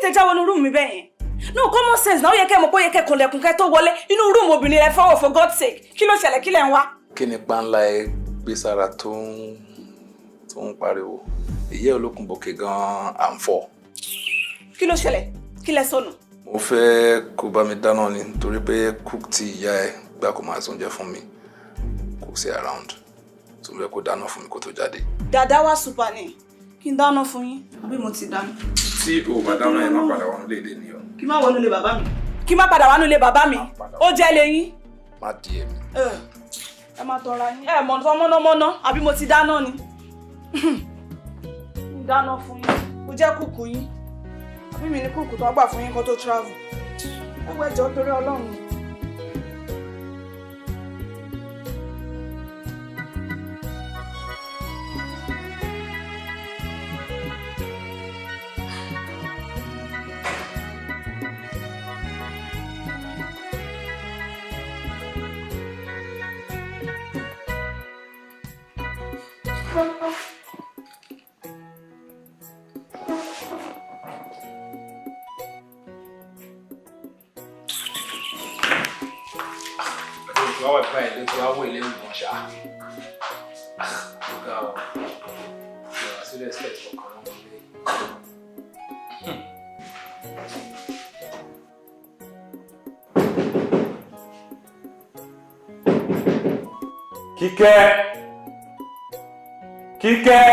Ló tẹ já wọnú room mi bẹ́ẹ̀ yẹn? No common sense náà, ó yẹ kẹ́ mọ̀ pé ó yẹ kẹ́ kànlẹ̀kùn kẹ́ tó wọlé. Inú room obìnrin rẹ fọwọ́, for God's sake. Kí ló ṣẹlẹ̀? Kí lẹ̀ ń wá? Kí ni páńlá ẹ gbé sára tó ń pariwo? Ìyẹ́ olókùn bòkè gan-an à ń fọ́. Kí ló ṣẹlẹ̀? Kí lẹ sọnù? Mo fẹ́ kó bá mi dáná ni, nítorí pé cook tí ìyá ẹ gbà kó máa sóúnjẹ fún mi kò sí around, tó fẹ́ kó dáná fún mi kó tó jáde. Dàdá wá super ni. Kí n dáná fún yín? Àbí mo ti dáná? Tí o bá dáná ẹ, má padà wọnú léde ni o. Kí má wọnú ilé bàbá mi? Kí má padà wọnú ilé bàbá mi? Ó jẹ́ lẹ́yìn. Má di èmi. Ẹ má tọra yín. Ẹ mọ̀ tán mọ́nàmọ́ná, àbí mo ti dáná ni? Ń dáná fún yín. Mo jẹ́ cook yín. Àbí mi ní cook tó gbà fún yín kó tó travel? Ẹ wọ ẹjọ́ torí Ọlọ́run. Wá wà báyìí ló ti wá wọ ilé ìwọ̀n ṣá. Ọ̀gá o, ìwà sí respect ọkàn wọn lé. Kíkẹ́, Kíkẹ́,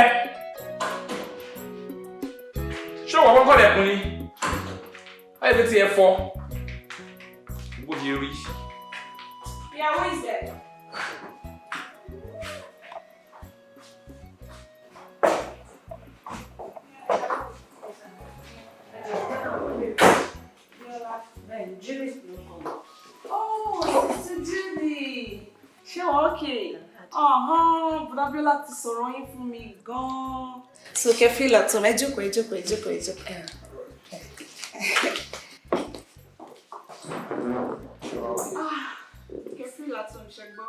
Ṣé wọ́n kọ́kọ́ lẹ̀kùn ni? Báyìí ló ti ẹ fọ́. Bó ṣe rí. Yeah, who is there? Oh, Sister Julie. Ṣé wọ́n okay? Ọ̀hán, Bùdá Bíọ́lá ti sọ̀rọ̀ yín fún mi gan-an. So kẹ́ feel at home, ẹ jókòó, ẹ jókòó, ẹ jókòó, ẹ jókòó. Ah, kẹ́ feel at home, ṣẹ gbọ́.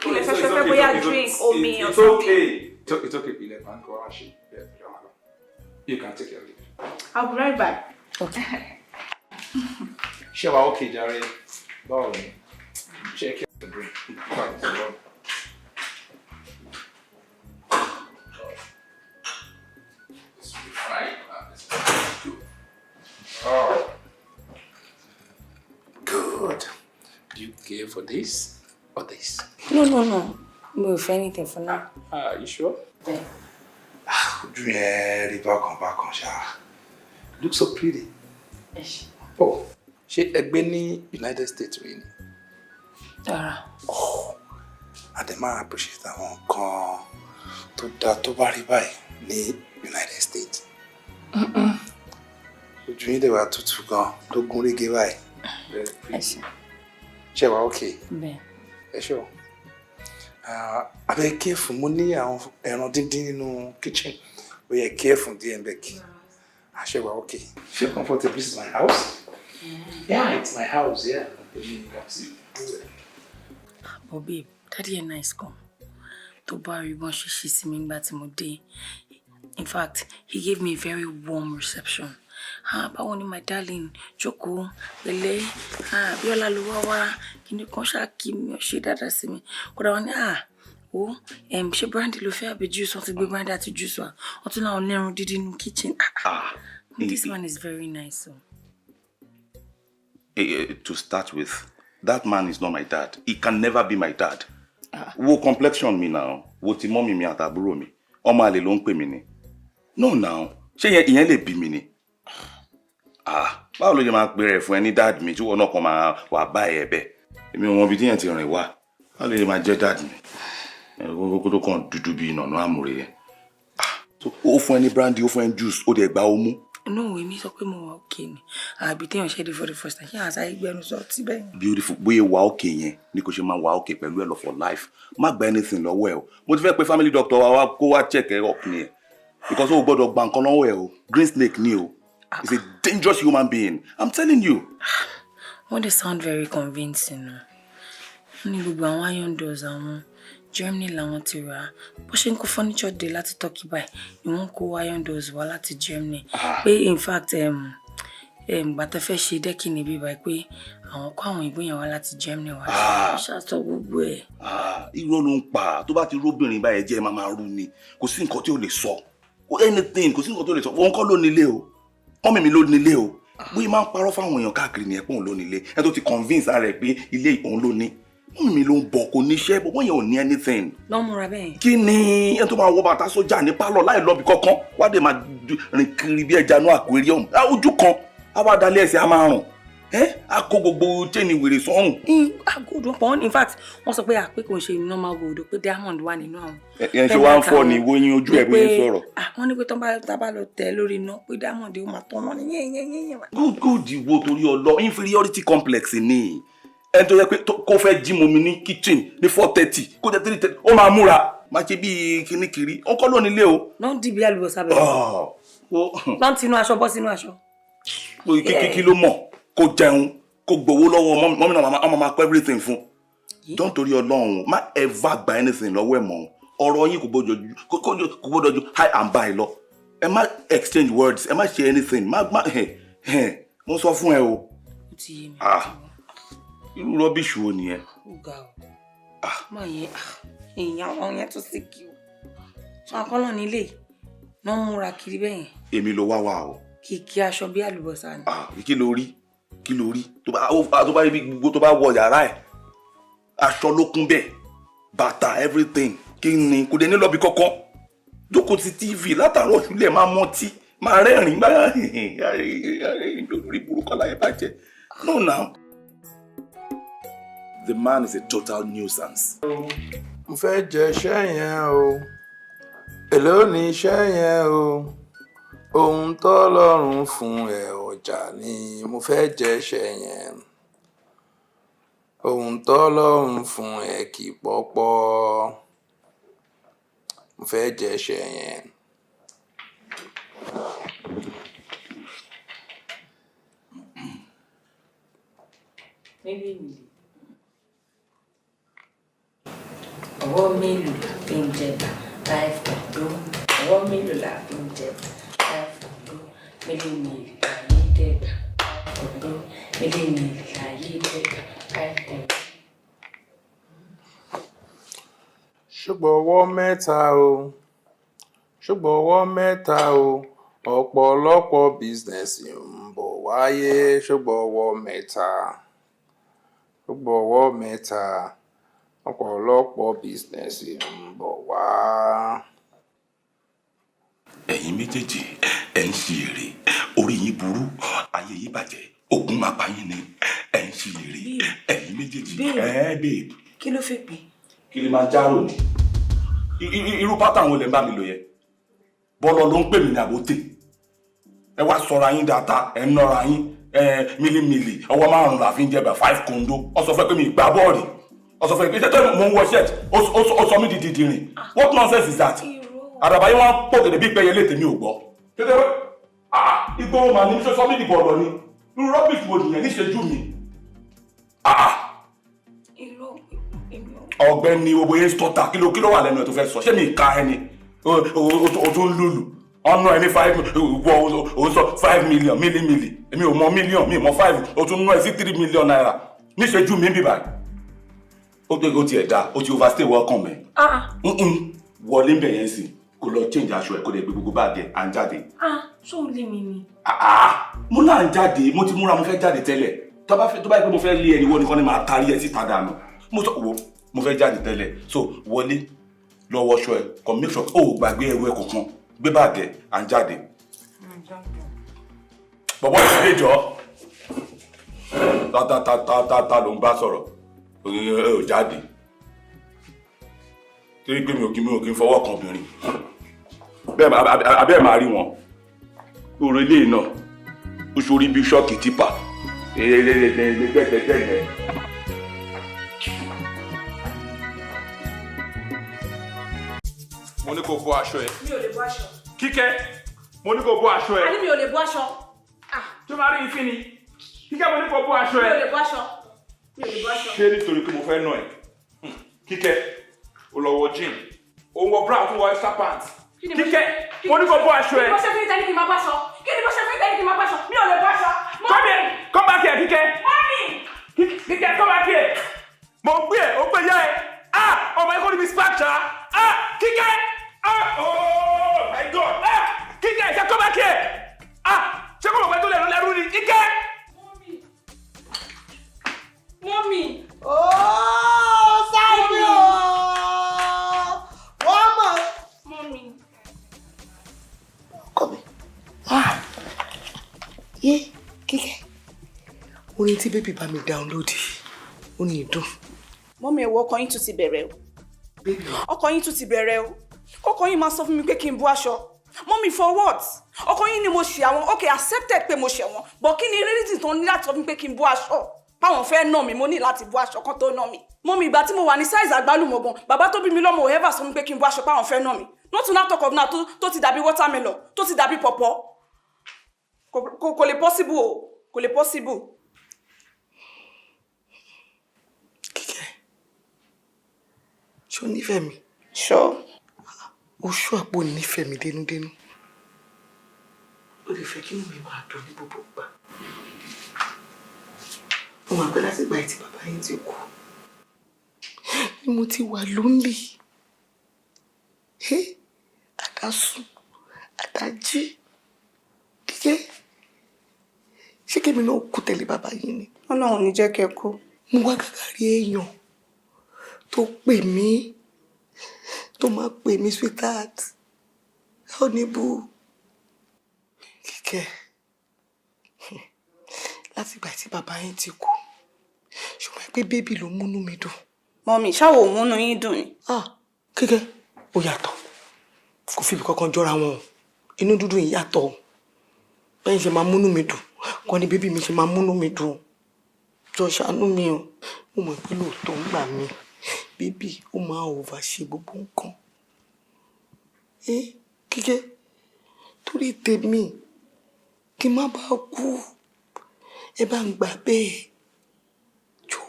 Kí lẹ fẹ́ bóyá drink, omi or It's something? okay. It's okay. Ilẹ̀ kan kọ́ wá ṣe. You can take your leave. I'll be right back. Ṣé wàá okay jàre? Báwo ni? Ṣé kí ẹ drink? Fine, so well. This will be fine. Ah, this is good. Oh. Good. Do you care for this or this? No. Mi ò fẹ́ anything for now. Ah, you sure? Bẹ́ẹ̀. Ojú yẹn rí bákan bákan ṣá. Look so pretty. Ẹ ṣé. Oh, ṣé ẹ gbé ní United States rí ni? Rárá. A dẹ̀ máa appreciate àwọn nǹkan tó dáa tó bá rí báyìí ní United States. Ojú yín dẹ̀ wá tutù gan, tó gún régé báyìí. Very Ẹ pretty. ṣé. Ṣé wàá okay? Bẹ́ẹ̀. Ẹ ṣé o. Abẹ́ careful, mo ní àwọn ẹran díndín nínú kitchen. Ó yẹ careful díẹ̀ ń bẹ̀ kí. Ṣé wàá okay? Feel comfortable. This is my house. Yeah, it's my house, yeah. But babe, daddy ẹ̀ nice gan. Tó bá rí bọ́n ṣe ṣe sí mi nígbà tí mo dé. In fact, he gave me a very warm reception. "Ah, báwo ni, my darling? Jókòó, pẹ̀lẹ́. Ah, Bíọ́lá ló wá wá." Kíni kan ṣáà kí mi, ó ṣe dáadáa sí mi. Kódà wọ́n ní, "Ah, wo, ṣé brandy ló fẹ́ àbí juice?" Wọ́n ti gbé brandy àti juice wá. Wọ́n tún láwọn lẹ́run dídín nínú kitchen. Ah, ah. Ah, This man is very nice. So. To start with, that man is not my dad. He can never be my dad. Wo complexion mi now, wo ti mummy mi àtàbúrò mi. Ọmọ àlè ló ń pè mí ni. No now, ṣé ìyẹn lè bí mi ni? Ah, báwo ló ṣe máa pè rẹ̀ fún ẹ ní dad mi tí wọn náà kàn máa wà bá ẹ bẹ́ẹ̀? Èmi ò mọ ibi tí yẹn ti rìn wá. Báwo ló ṣe máa jẹ́ dad mi? Ẹ kókó tó kàn dúdú bíi nànú àmúre yẹn. Ah, so ó fún ẹ ní brandy, ó fún ẹ ní juice, ó dẹ̀ gba ó mú. No, èmi sọ pé mo wà okay ni. Àbí téèyàn ṣe dé for the first time, ṣé àṣà ìgbẹ́nu sọ tí bẹ́ẹ̀? Beautiful. Bóyá wà òkè yẹn ni kò ṣe máa wà òkè pẹ̀lú ẹ lọ for life. Má gba anything lọ́wọ́ ẹ o. Mo ti fẹ́ pe family doctor wa wá kó wá check ẹ up ni ẹ, because o gbọ́dọ̀ gba nǹkan lọ́wọ́ ẹ o. Green snake ni o. He's a dangerous human being, I'm telling you. Wọ́n dẹ̀ sound very convincing o. Wọ́n ní gbogbo àwọn iron doors àwọn, Germany làwọn ti rà á. Bó ṣe ń kó furniture dé láti Turkey báyìí ni wọ́n kó iron doors wá láti Germany. Pé in fact Ìgbà tó fẹ́ ṣe decking níbí báyìí, pé àwọn kó àwọn ìbò yẹn wá láti Germany wá. Ah. Ó ṣàtọ gbogbo ẹ̀. Ah, irọ́ ló ń pa. Tó bá ti róbìnrin báyẹn jẹ́, máa máa rú ni. Kò sí nǹkan tí ò lè sọ. Kò anything, kò sí nǹkan tó lè sọ. Òun kọ́ ló nílé o, mummy mi ló nílé o. Bóyá máa ń parọ́ fáwọn èèyàn káàkiri nìyẹn pé òun ló nílé. Ẹni tó ti convince ara ẹ̀ pé ilé òun ló ní, mummy mi ló ń bọ̀. Kò níṣẹ́ bọ́ yẹn, ò ní anything. Lọ́ múra bẹ́ẹ̀. Kí ni ẹni tó máa wọ bàtà sójà ní pálọ̀ láì lọ́bì kankan, wá dé máa rìn kiri bí ẹja inú aquarium? Ah, ojú kan á wá dalẹ̀, ẹsẹ̀ á máa rùn ẹ́, á kó gbogbo chain wèrè sọ́rùn. Gold wọn pọ̀. In fact, wọ́n sọ pé àpé kò ń ṣe normal gold o, pé diamond wà nínú àwọn. Ẹ ṣe wá ń fọ ni wo yín ojú ẹ bóyá ń sọ̀rọ̀. Ah, wọ́n ní pé tó bá lọ tẹ̀ lórí iná, pé diamond ó máa tọ̀nà ní yẹ́nyẹ́nyẹ́nyẹ́. Good, good wo? Torí ọlọ, inferiority complex ni. Ẹni tó yẹ pé kó fẹ́ jí mu mi ní kitchen ní 4:30, kó jẹ́ 3:30, ó máa múra máa ṣe bíi kíní kiri. Ó kọ́ ló nílé o. Lọ́n dìbí àlùbọ́sà bẹ̀rẹ̀. Ah, Lọ́n tinú aṣọ bọ́ sínú aṣọ. Kí ló mọ̀? Kó jẹun, kó gbowó lọ́wọ́ mummy náà, ọmọ máa kọ́ everything fún. Don't, torí Ọlọ́run, má ever gba anything lọ́wọ́ ẹ̀ mọ́. Ọ̀rọ̀ yín kò gbọ́dọ̀ ju hi and bye lọ. Ẹ má exchange words, ẹ má ṣe anything, má má ẹ ẹ mo sọ fún ẹ o. Ó ti yé mi. Ah, irú rubbish wo nìyẹn? Ó ga o. Má yẹn èèyàn, àwọn yẹn tó sì kí o sọ akọ́nà nílé náà múra kiri bẹ́yẹn. Èmi ló wá wá o. Kìkì aṣọ bí àlùbọ́sà ni. Ah, kí ló rí? Kí ló rí? Tó bá rí bí gbogbo, tó bá wọ yàrá ẹ̀, aṣọ ló kún bẹ́ẹ̀, bàtà, everything. Kí ni? Kò dé ní lọ́bi kọ́kọ́, jókòó ti TV látàárọ̀ ṣúlẹ̀, máa mọtí, máa rẹ́rìn-ín, máa lórí burúkú láyé bàjẹ́. No now, the man is a total nuisance. Mo fẹ́ jẹ iṣẹ́ yẹn o. Èló ni iṣẹ́ yẹn o? Ohun tọ́lọ́run fún ẹ ọjà ni. Mo fẹ́ jẹ iṣẹ́ yẹn. Ohun tọ́lọ́run fún ẹ kì í pọ́pọ́. Mo fẹ́ jẹ iṣẹ́ yẹn. Mílí mílí. Ọwọ́ mélòó la fi ń jẹba? Five kọ̀dó. Ọwọ́ mélòó la fi ń jẹba? Five kọ̀dó. Mílí mílí láyé dẹ́gbà. Five kọ̀dó. Mílí mílí láyé dẹ́gbà. Five kọ̀dó. Ṣùgbọ́n ọwọ́ mẹ́ta o, ṣùgbọ́n ọwọ́ mẹ́ta o, ọ̀pọ̀lọpọ̀ business ń bọ̀ wáyé. Ṣùgbọ́n ọwọ́ mẹ́ta, ṣùgbọ́n ọwọ́ mẹ́ta, ọ̀pọ̀lọpọ̀ business ń bọ̀ wá. Ẹ̀yin méjèèjì, ẹ̀ ń ṣe èrè. Orí yín burú, ayé yín bàjẹ́, ogun máa pa yín ni. Ẹ̀ ń ṣe èrè, ẹ̀yin méjèèjì. Babe. Ẹ̀ babe. Kí ló fẹ́ pè? Kí lè máa járò ní irú pátá àwọn olè ń bá mi lò yẹn? Bọ́lọ̀ ló ń pè mí ní àbótè. Ẹ wá sọra yín dáadáa, ẹ ń nọra yín. Ẹ mílímìlì, ọwọ́ márùn-ún la fi ń jẹba, five kondo. Ọ sọ fún ẹ pé mi gbá bọ́ọ̀lì. Ọ sọ fún ẹ pé iṣẹ́ tó mò ń wọ shirt, ó sọ mí di dìdìrìn. What nonsense is that? Àdàbà yín wọn pọ̀ gẹ̀dẹ̀ bí pẹ́yẹ lè tèmi ò gbọ́ tètè. Ah, ìgboro màá ní sọ mí di bọ̀ọ̀lọ̀ ni. Irú rubbish wo nìyẹn níṣẹ́jú mi? Ah. Irọ́, irọ́. Ọ̀gbẹ́ni, gbogbo yẹn stọta. Kí ló wà lẹ́nu ẹ̀ tó fẹ́ sọ? Ṣé mi ka ẹni o tún lùlù ọ̀nà ẹni five wọ? O sọ 5 million mílímìlì. Èmi ò mọ million, mi ò mọ five. O tún ná ẹ sí ₦3 million níṣẹ́jú mi bíbá. Ó tiẹ̀ dá, ó ti overstay welcome ẹ̀. Ah. Wọlé ń bẹ̀ yẹn sí, kó lọ change aṣọ ẹ̀, kó lè gbé gbogbo báàgì ẹ̀, à ń jáde. Ah, ṣó o lé mi ni? Ah, ah, mo náà ń jáde. Mo ti múra, mo fẹ́ jáde tẹ́lẹ̀. Tó bá yẹ pé mo fẹ́ lé ẹni wọ́n nìkan ni màá tarí ẹ síta dànù. Mo sọ wo, mo fẹ́ jáde tẹ́lẹ̀. So wọlé lọ, wọṣọ ẹ, kàn make sure ó gbàgbé ẹrù ẹ kọ̀ọ̀kan, gbé báàgì ẹ, à ń jáde. Bọ̀bọ̀ ìdílé jọ, ta ta ta ta ta ta ló ń bá sọ̀rọ̀? Ẹ ò jáde torí pé mi ò kí ń fọwọ́ kan obìnrin bẹ́ẹ̀. Abẹ́ máa rí wọn orí ilé náà, ó ṣorí bí ṣọ́ọ̀kì tipa gbẹ́gbẹ́gbẹ́gbẹ́. Mo ní kó bọ́ aṣọ ẹ. Mi ò lè bọ́ aṣọ. Kíkẹ́, mo ní kó bọ́ aṣọ ẹ. A ní mi ò lè bọ́ aṣọ. Tó máa rí ìfín ni. Kíkẹ́, mo ní kó bọ́ aṣọ Mi ẹ. ò lè bọ́ aṣọ. Mi ò lè bọ́ aṣọ. Ṣé nítorí pé mo fẹ́ nà ẹ́? Kíkẹ́, o lọ wọ jean, o wọ bra, o tún wọ extra pants. Kí ni mo Kíkẹ́, ṣe? mo ní kó bọ́ aṣọ Kí ẹ. ni mo ṣe fún ìtẹ́ni kí n máa bọ́ aṣọ? Kí ni mo ṣe fún ìtẹ́ni kí n máa bọ́ aṣọ? Mi ò lè bọ́ aṣọ. Come here, come back here, Kíkẹ́. Kíkẹ́, come back here. Mo gbé ẹ, ó gbé yá ẹ. Ah! Ọmọ ẹ̀kọ́ ni mi spark ṣá. Ah! Kíkẹ́! Ah! Oh my God! Ah! Kíkẹ́, ṣe come back here. Ah! Ṣé kò mọ̀ pé tó lẹ́rú lẹ́rú ni? Kíkẹ́! Mummy. Ooo, Sáìdì ooo! Wọ́n mọ̀. Mummy. Ọkọ mi. Yé Kíkẹ́. Orin tí baby bá mi download, ó ní ìdùn. Mummy, ẹ wo, ọkọ yín tún ti bẹ̀rẹ̀ o. Ọkọ yín tún ti bẹ̀rẹ̀ o. Ọkọ yín máa sọ fún mi pé kí n bú aṣọ. Mummy, for what? Ọkọ yín ni mo ṣe àwọn, okay, accepted pé mo ṣẹ̀ wọ́n. But kí ni reason tó ní láti sọ fún mi pé kí n bú aṣọ? Páwọn fẹ́ nà mí, mo ní láti bú aṣọ kan tó nà mí. Mummy, ìgbà tí mo wà ní size àgbálùmọ̀ gan, bàbá tó bí mi lọ́mọ ò ever sọ fún mi pé kí n bú aṣọ páwọn fẹ́ nà mí. Not to now talk of now tó ti dàbí watermelon, tó ti dàbí pọ̀pọ̀. Kò lè possible o, kò lè possible. Kíkẹ́, ṣé o nífẹ̀ẹ́ mi? Sure. O ṣú àpò nífẹ̀ẹ́ mi dénúdénú. O lè fẹ́ kí inú mi máa dùn ní gbogbo ìgbà. Mo mọ̀ pé láti ìgbà tí bàbá yín ti kú ni mo ti wà lonely. Àdásùn, àdájí. Kíkẹ́, ṣé kémi náà kú tẹ̀lé bàbá yín ni? Ọlọ́run ní jẹ́ kẹ́ kú. Mo wá gàgà rí èèyàn tó pè mí, tó máa pè mí, "Sweetheart, oníbù." Kíkẹ́, láti ìgbà tí bàbá yín ti kú, ṣùgbọ́n pé baby ló múnú mi dùn. Mummy, ṣáwo ò múnú yín dùn ni? Ah, Kíkẹ́, ó yàtọ̀. Kò fi ibi kankan jọra wọn o. Inú dúdú yìí yàtọ̀ o. Bẹ́ẹ̀ ṣe máa múnú mi dùn kọ́ ni baby mi ṣe máa múnú mi dùn. Jọ, ṣàánú mi o. Mo mọ̀ pé lóòótọ́ ń gbà mí, baby ó máa over ṣe gbogbo nǹkan. Ẹ Kíkẹ́, torí tèmi kí n má bàa kú, ẹ bá ń gbà bẹ́ẹ̀. Jọ,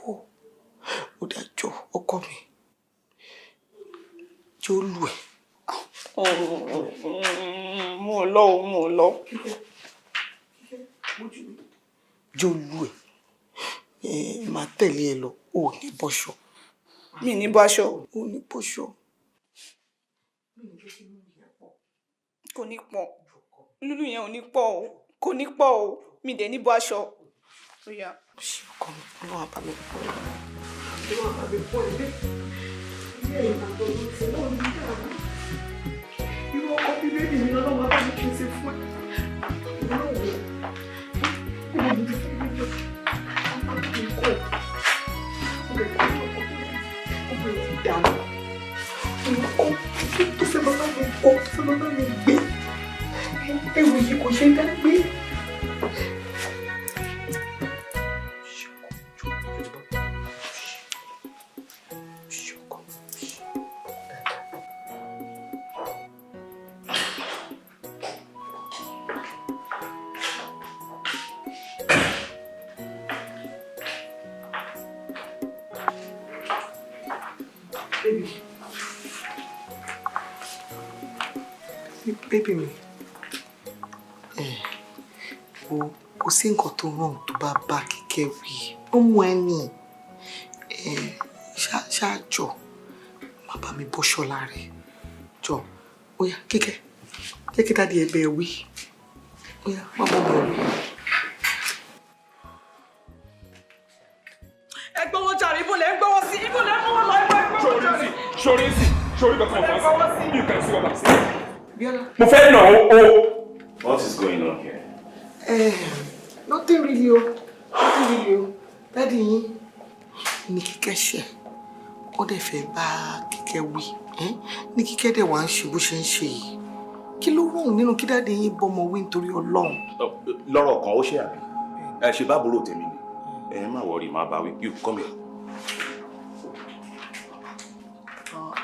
ó dájọ́ ọkọ mi, jọ lù ẹ́. Mo lọ o, mo lọ. Jọ lù ẹ́. Ẹ máa tẹ̀lé ẹ lọ, ò ní bọ́ṣọ. Mi ní bọ́ aṣọ. Ò ní bọ́ṣọ. Kò ní pọ̀. Lúlù yẹn ò ní pọ̀ o. Kò ní pọ̀ o. Mi dẹ̀ ní bọ́ aṣọ. Ó yá. Ṣé ọkọ mi, Ọlọ́run á bá mi pọ̀ ẹ́. Ọlọ́run á bá mi pọ̀ ẹ́. Ilé ìgbàgbọ́ ló ti náà ní ìdààmú. Irú ọkọ bí baby mi lọ́wọ́ bá mi pèsè fún ẹ. Ọlọ́run wò ó. Mo ti fẹ́ mi lọ. Ọkọ mi kọ̀. Ó bẹ̀rẹ̀ sí ní ọkọ tó rẹ̀. Ó bẹ̀rẹ̀ sí dààmú. Ọkọ tó fẹ́ bàbá mi kọ́, tó fẹ́ bàbá mi gbé. Ewu yìí kò ṣe é dá gbé. Baby. Baby mi. O kò sí nǹkan tó wrong tó bá bá Kíkẹ́ wí. Ó mú ẹ ní. Ṣáàjọ, má bá mi bọ́ṣọ lára ẹ̀. Jọ, ó yá, Kíkẹ́, jẹ́ kí daddy ẹ bẹ́ẹ̀ wí. Ó yá, má bọ́ mọ̀ wí. Ẹ gbọ́wọ́ jàre, ibo lẹ ń gbọ́wọ́ sí? Ibo lẹ ń mọ́wọ́ lọ? Ibo ẹ gbọ́wọ́ jàre. Sori sí, sori kankan ọ̀fà sí. You can see what I'm saying. Bíọ́lá. Mo fẹ́ nà ó o. What is going on here? Nothing really o. Nothing really o. Daddy yín ní Kíkẹ́ ṣẹ̀. Wọ́n dẹ̀ fẹ́ bá Kíkẹ́ wí. Ní Kíkẹ́ dẹ̀ wá ń ṣe bó ṣe ń ṣe yìí. Kí ló wrong nínú kí daddy yín bọ́mọ wí nítorí Ọlọ́run? Lọ́rọ̀ kan, ó ṣe àbí? Ẹ ṣe bá àbúrò tèmi ni. Ẹ má worry, má bá wí. You come here.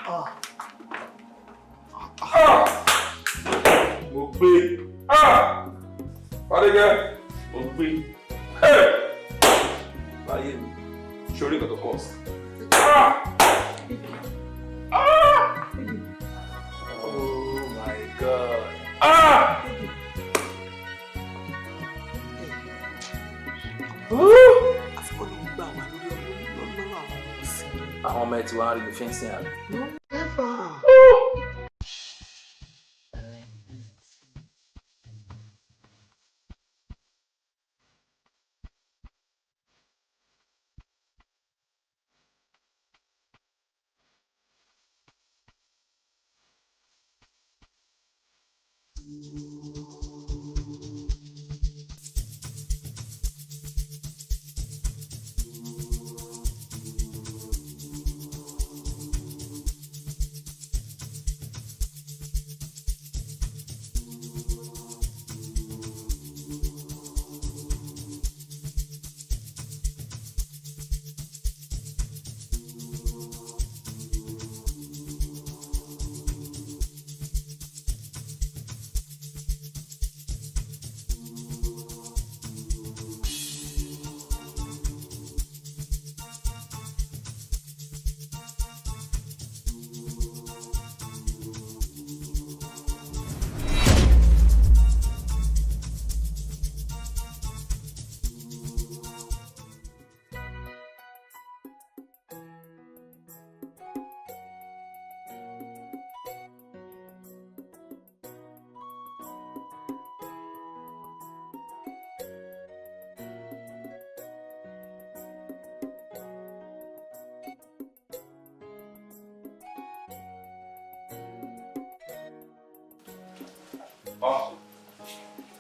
Ah, Ah! Mo gbé. Ah! Fadékẹ́, mo gbé. Hey! Láyé mi, sori nǹkan tó kọ̀ sí. Ah! Ah! Oh my God. Ah! Àwọn ọmọ ẹ ti wá ń rí mi fínsìn àbí? No, never.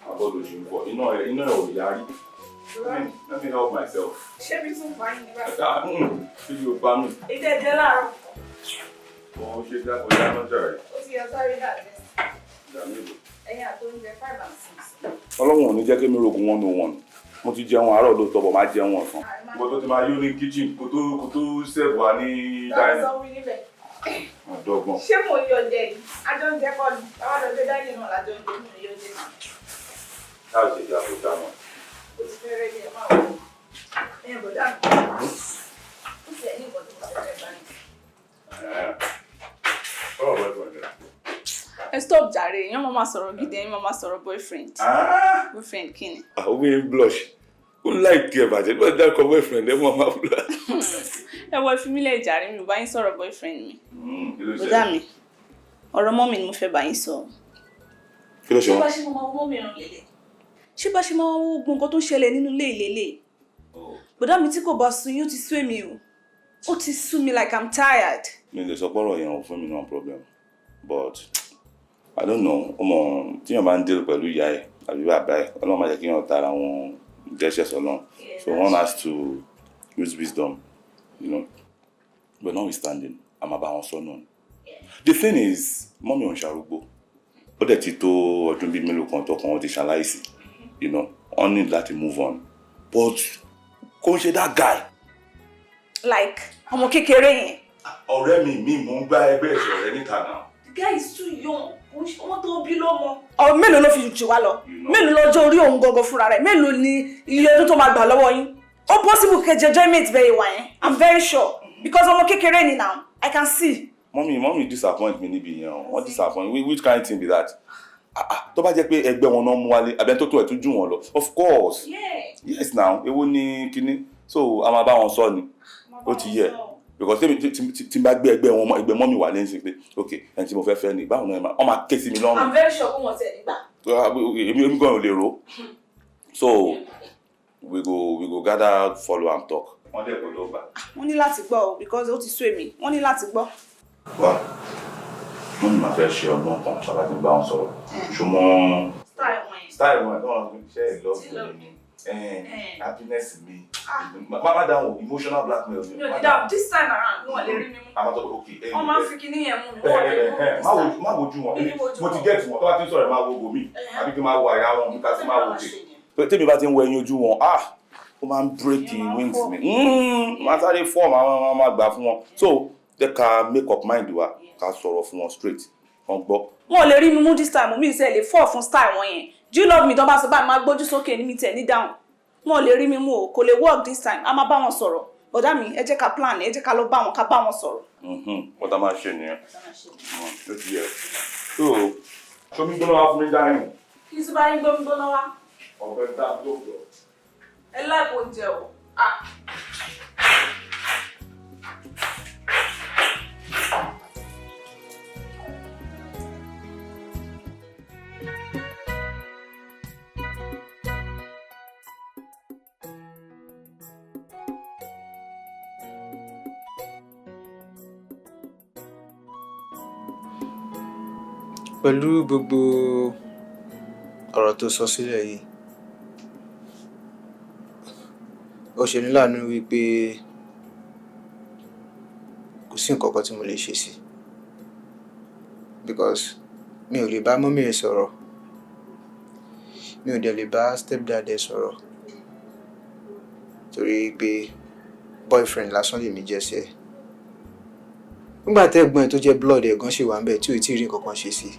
Àbọ̀dọ̀ ṣe ń bọ̀, iná ẹ̀ ò yarí. Let me help myself. Ṣé mi tún pa yín ní báyìí? Ah, kí ló bá mi? Ìdẹ́ ẹ̀jẹ̀ láàárọ̀. Wọ́n ṣe dá ọjà náà jàre. Ó ti yọ sáré dàgbẹ́. Ìdá mélòó? Ẹyin àtọ́únjẹ 5 and 6. Ọlọ́run ò ní jẹ́ kí mi rogun 101. Mo ti jẹun àárọ̀ lóòótọ́, bọ̀ máa jẹun ọ̀sán. Ìwọ tó ti máa yó ní kitchen kó tó serve wa ní Táwọn dining. sọ wí níbẹ̀. Àdọ́gbọ̀n. Ṣé mo yọ jẹ yìí? Àjọ ń jẹ kọ́ ni. Báwa lọ gbé dining náà lájọ ń jẹ, mo yọ jẹ náà. Láì ṣe ìjà tó dáná. Ó ti fẹ́ rẹ́ ní ẹ̀ máa wọ̀. Ẹ̀yin bọ̀dá mi. Ó ti ẹ̀ ní nǹkan tí mo fẹ́ fẹ́ báyìí. Ọ̀rọ̀ boyfriend rẹ̀. Ẹ stop jàre, èèyàn máa máa sọ̀rọ̀ gidi, ẹ̀yin máa máa sọ̀rọ̀ boyfriend. Boyfriend kí ni? Àwọn obìnrin blush. Ó láìkí ẹ̀ bàjẹ́ nígbà tí dákọ̀ boyfriend ẹ̀ mọ́ máa blush. Ẹ wọ ìfimílẹ̀ jàre, mi ò bá yín sọ̀rọ̀ boyfriend mi. Kí ló ṣe? Bọ̀dá mi, ọ̀rọ̀ mummy ni mo fẹ́ bá yín sọ. Kí ló ṣe Ṣé wọ́n? bá ṣe máa wo mummy ràn lélẹ̀? Ṣé bá ṣe máa wo gbogbo nǹkan tó ń ṣẹlẹ̀ nínú ilé ìlélẹ̀? Bọ̀dá mi, tí kò bá sú yín, ó ti sú èmi o. Ó ti sú mi, like I'm tired. Mi lè sọ pọ́rọ̀ yẹn ò fún mi náà problem, but I don't know. Ọmọ tíyàn bá ń deal pẹ̀lú ìyá ẹ̀ àbí bàbá ẹ̀, Ọlọ́run má jẹ́ kíyàn tara wọn dẹ́ṣẹ̀ sọ́lọ́run, so one has to use wisdom, but notwithstanding, a máa bá wọn sọ náà. The thing is, mummy ò ń ṣarúgbó, ó dẹ̀ ti tó ọdún bíi mélòó kan tọkàn wọn ti ṣaláìsí. Wọ́n need láti move on, but kò ń ṣe that guy. Like ọmọ kékeré yẹn. Ọ̀rẹ́ mi mò ń gbá ẹgbẹ́ ìṣọ̀rẹ́ níta náà. The guy is too young. Kò ń ṣe ọmọ tó bí lọ́mọ. Ọ mélòó ló fi jù wá lọ? Mélòó lọ́jọ́ orí òun gangan fúnra rẹ̀? Mélòó ni iye ọdún tó máa gbà lọ́wọ́ yín? Ó possible kẹjẹ enjoyment bẹ́ẹ̀ wà yẹn. I'm very sure because ọmọ kékeré ni now. I can see. Mummy disappoint mi níbi yẹn o. Wọ́n disappoint. Which kind thing be that? Ah ah, tó bá jẹ́ pé ẹgbẹ́ wọn náà mú wálé àbẹ́ tó tó ẹ̀ tún jù wọ́n lọ, of course. Yes now, èwo ni kinní? So a máa bá wọn sọ ni, ó ti yẹ, because tí tí n bá gbé ẹgbẹ́ wọn, ẹgbẹ́ mummy wà lẹ́yìn sí pé ok, ẹni tí mo fẹ́ fẹ́ ni, báwo ni wọ́n máa ké sí mi lọ́rùn? I'm very sure pé wọ́n tẹ̀ nígbà. Èmi gan ò lè ro. So we go gather, follow am talk. Wọ́n dẹ̀ gbọ́dọ̀ gbà. Wọ́n ní láti gbọ́ o, because ó ti sú èmi. Wọ́n ní láti gbọ́. Wá, wọ́n ní màá fẹ́ ṣe ọgbọ́n kan sábà tí ń bá wọn sọ̀rọ̀, ṣùgbọ́n Style wọn yẹn. Style wọn tó wọn ṣe é love mi, happiness mi, má dáhùn emotional blackmail mi. Mi ò ní dáhùn this time around, wọn lè rí mi mú. Àwọn tó ok. Wọ́n máa ń fi kinní yẹn mú mi, wọ́n lè mú mi this time. Má wojú wọn. Mi ní wojú Mo ti wọn. get wọn. Tó bá ti ń sọ̀rọ̀, ẹ̀ máa wo bòmí àbí kí n máa wo àyà wọn, kí ká sì máa wo òkè. Tèmi bá ti ń wọ ẹyin ojú wọn, ah, ó máa ń break wings mi. Máa sáré form àwọn máa gbà fún wọn. So jẹ́ ká make up mind wa, ká sọ̀rọ̀ fún wọn straight, wọ́n gbọ́. Wọn ò lè rí mi mú this time. Mi ìṣe lè fall fún style wọn yẹn. "Do you love me?" tó bá sọ báyìí, máa gbójú sókè ní mi tẹ̀ ní dáhùn. Wọn ò lè rí mi mú o, kò lè work this time. A máa bá wọn sọ̀rọ̀. Bọ̀dá mi, ẹ jẹ́ ká plan, ẹ jẹ́ ká lọ bá wọn, ká bá wọn sọ̀rọ̀. Wọ́n tá máa ṣe nìyẹn, ó ti yẹ. So ṣomi gbóná wá fún mi dání. Kí n tún bá yín gbómi gbóná wá? Ọ̀fẹ́ dá lóògbé. Ẹ láìpẹ́ oúnjẹ o. Ah. Pẹ̀lú gbogbo ọ̀rọ̀ tó sọ sílẹ̀ yìí, ó ṣe ní láàánú wípé kò sí nǹkan kan tí mo lè ṣe sí, because mi ò lè bá mummy ẹ̀ sọ̀rọ̀, mi ò dẹ̀ lè bá stepdad ẹ̀ sọ̀rọ̀, torí pé boyfriend lásán lèmi jẹ́ sí ẹ. Nígbà tẹ́gbọ́n ẹ̀ tó jẹ́ blood ẹ̀ gan ṣì wà ńbẹ̀ tí ò tí ì rí nǹkan kan ṣe sí,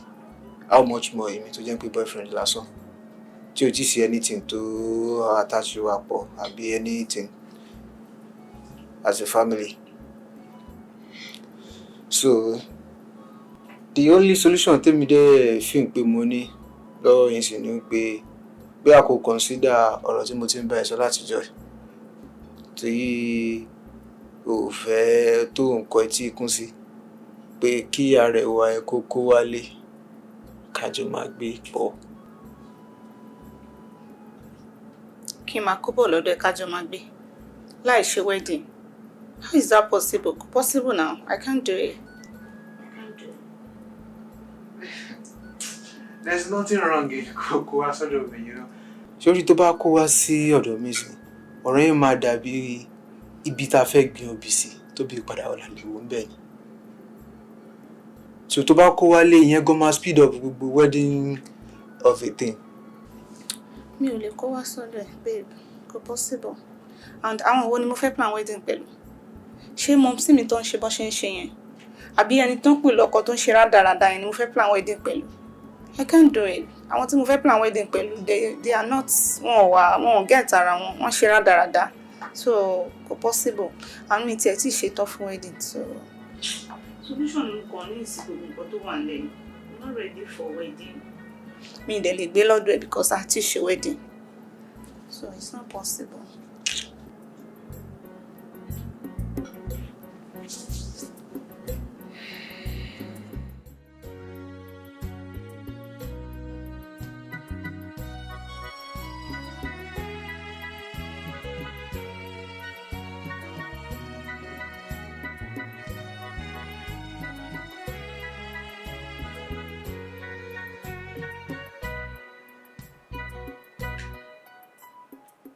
how much more èmi tó jẹ́ pé boyfriend lásán tí ò tí ì sí anything tó attach wa pọ̀ àbí anything as a family. So the only solution tèmi dẹ̀ fi pé mo ní lọ́wọ́ yín sì ni pé bí a kò consider ọ̀rọ̀ tí mo ti ń bá ẹ sọ látijọ́ yìí, tí o fẹ́ tó nǹkan etí ikún sí, pé kí arẹwà ẹ kó kó wálé, ká jọ máa gbé pọ̀. Kí n máa kó bọ̀ lọ́dọ̀ ẹ̀, ká jọ máa gbé láì ṣe wedding? How is that possible? Kò possible now. I can't do it. I can't do it. There's nothing wrong in kó kó wá sọ́dọ̀ mi. Sórí tó bá kó wá sí ọ̀dọ̀ mi sí, ọ̀rọ̀ yẹn máa dàbí ibi tá a fẹ́ gbin obì sí tó bí padà ọ̀là lè wò ń bẹ̀ ni. So tó bá kó wálé, ìyẹn gan máa speed up gbogbo wedding of a thing. Mi ò lè kó wá sọ́dọ̀ ẹ̀, babe. Kò possible. And àwọn wo ni mo fẹ́ plan wedding pẹ̀lú? Ṣé mumsy mi tó ń ṣe bọ́ ṣe ń ṣe yẹn, àbí ẹni tó ń pè lọ́kọ tó ń ṣe rádaràda yẹn ni mo fẹ́ plan wedding pẹ̀lú? I can't do it. Àwọn tí mo fẹ́ plan wedding pẹ̀lú, they are not, wọn ò wà, wọn ò get ara wọn, wọ́n ṣe rádaràda, so kò possible. And mi tiẹ̀ tí ì ṣetán fún wedding, so solution mi kàn ní ìsìnkú nǹkan tó wà nílẹ̀ yìí. I'm not ready for wedding. Mi ì dẹ̀ lè gbé lọ́dọ̀ ẹ̀ because a ti ṣe wedding, so it's not possible.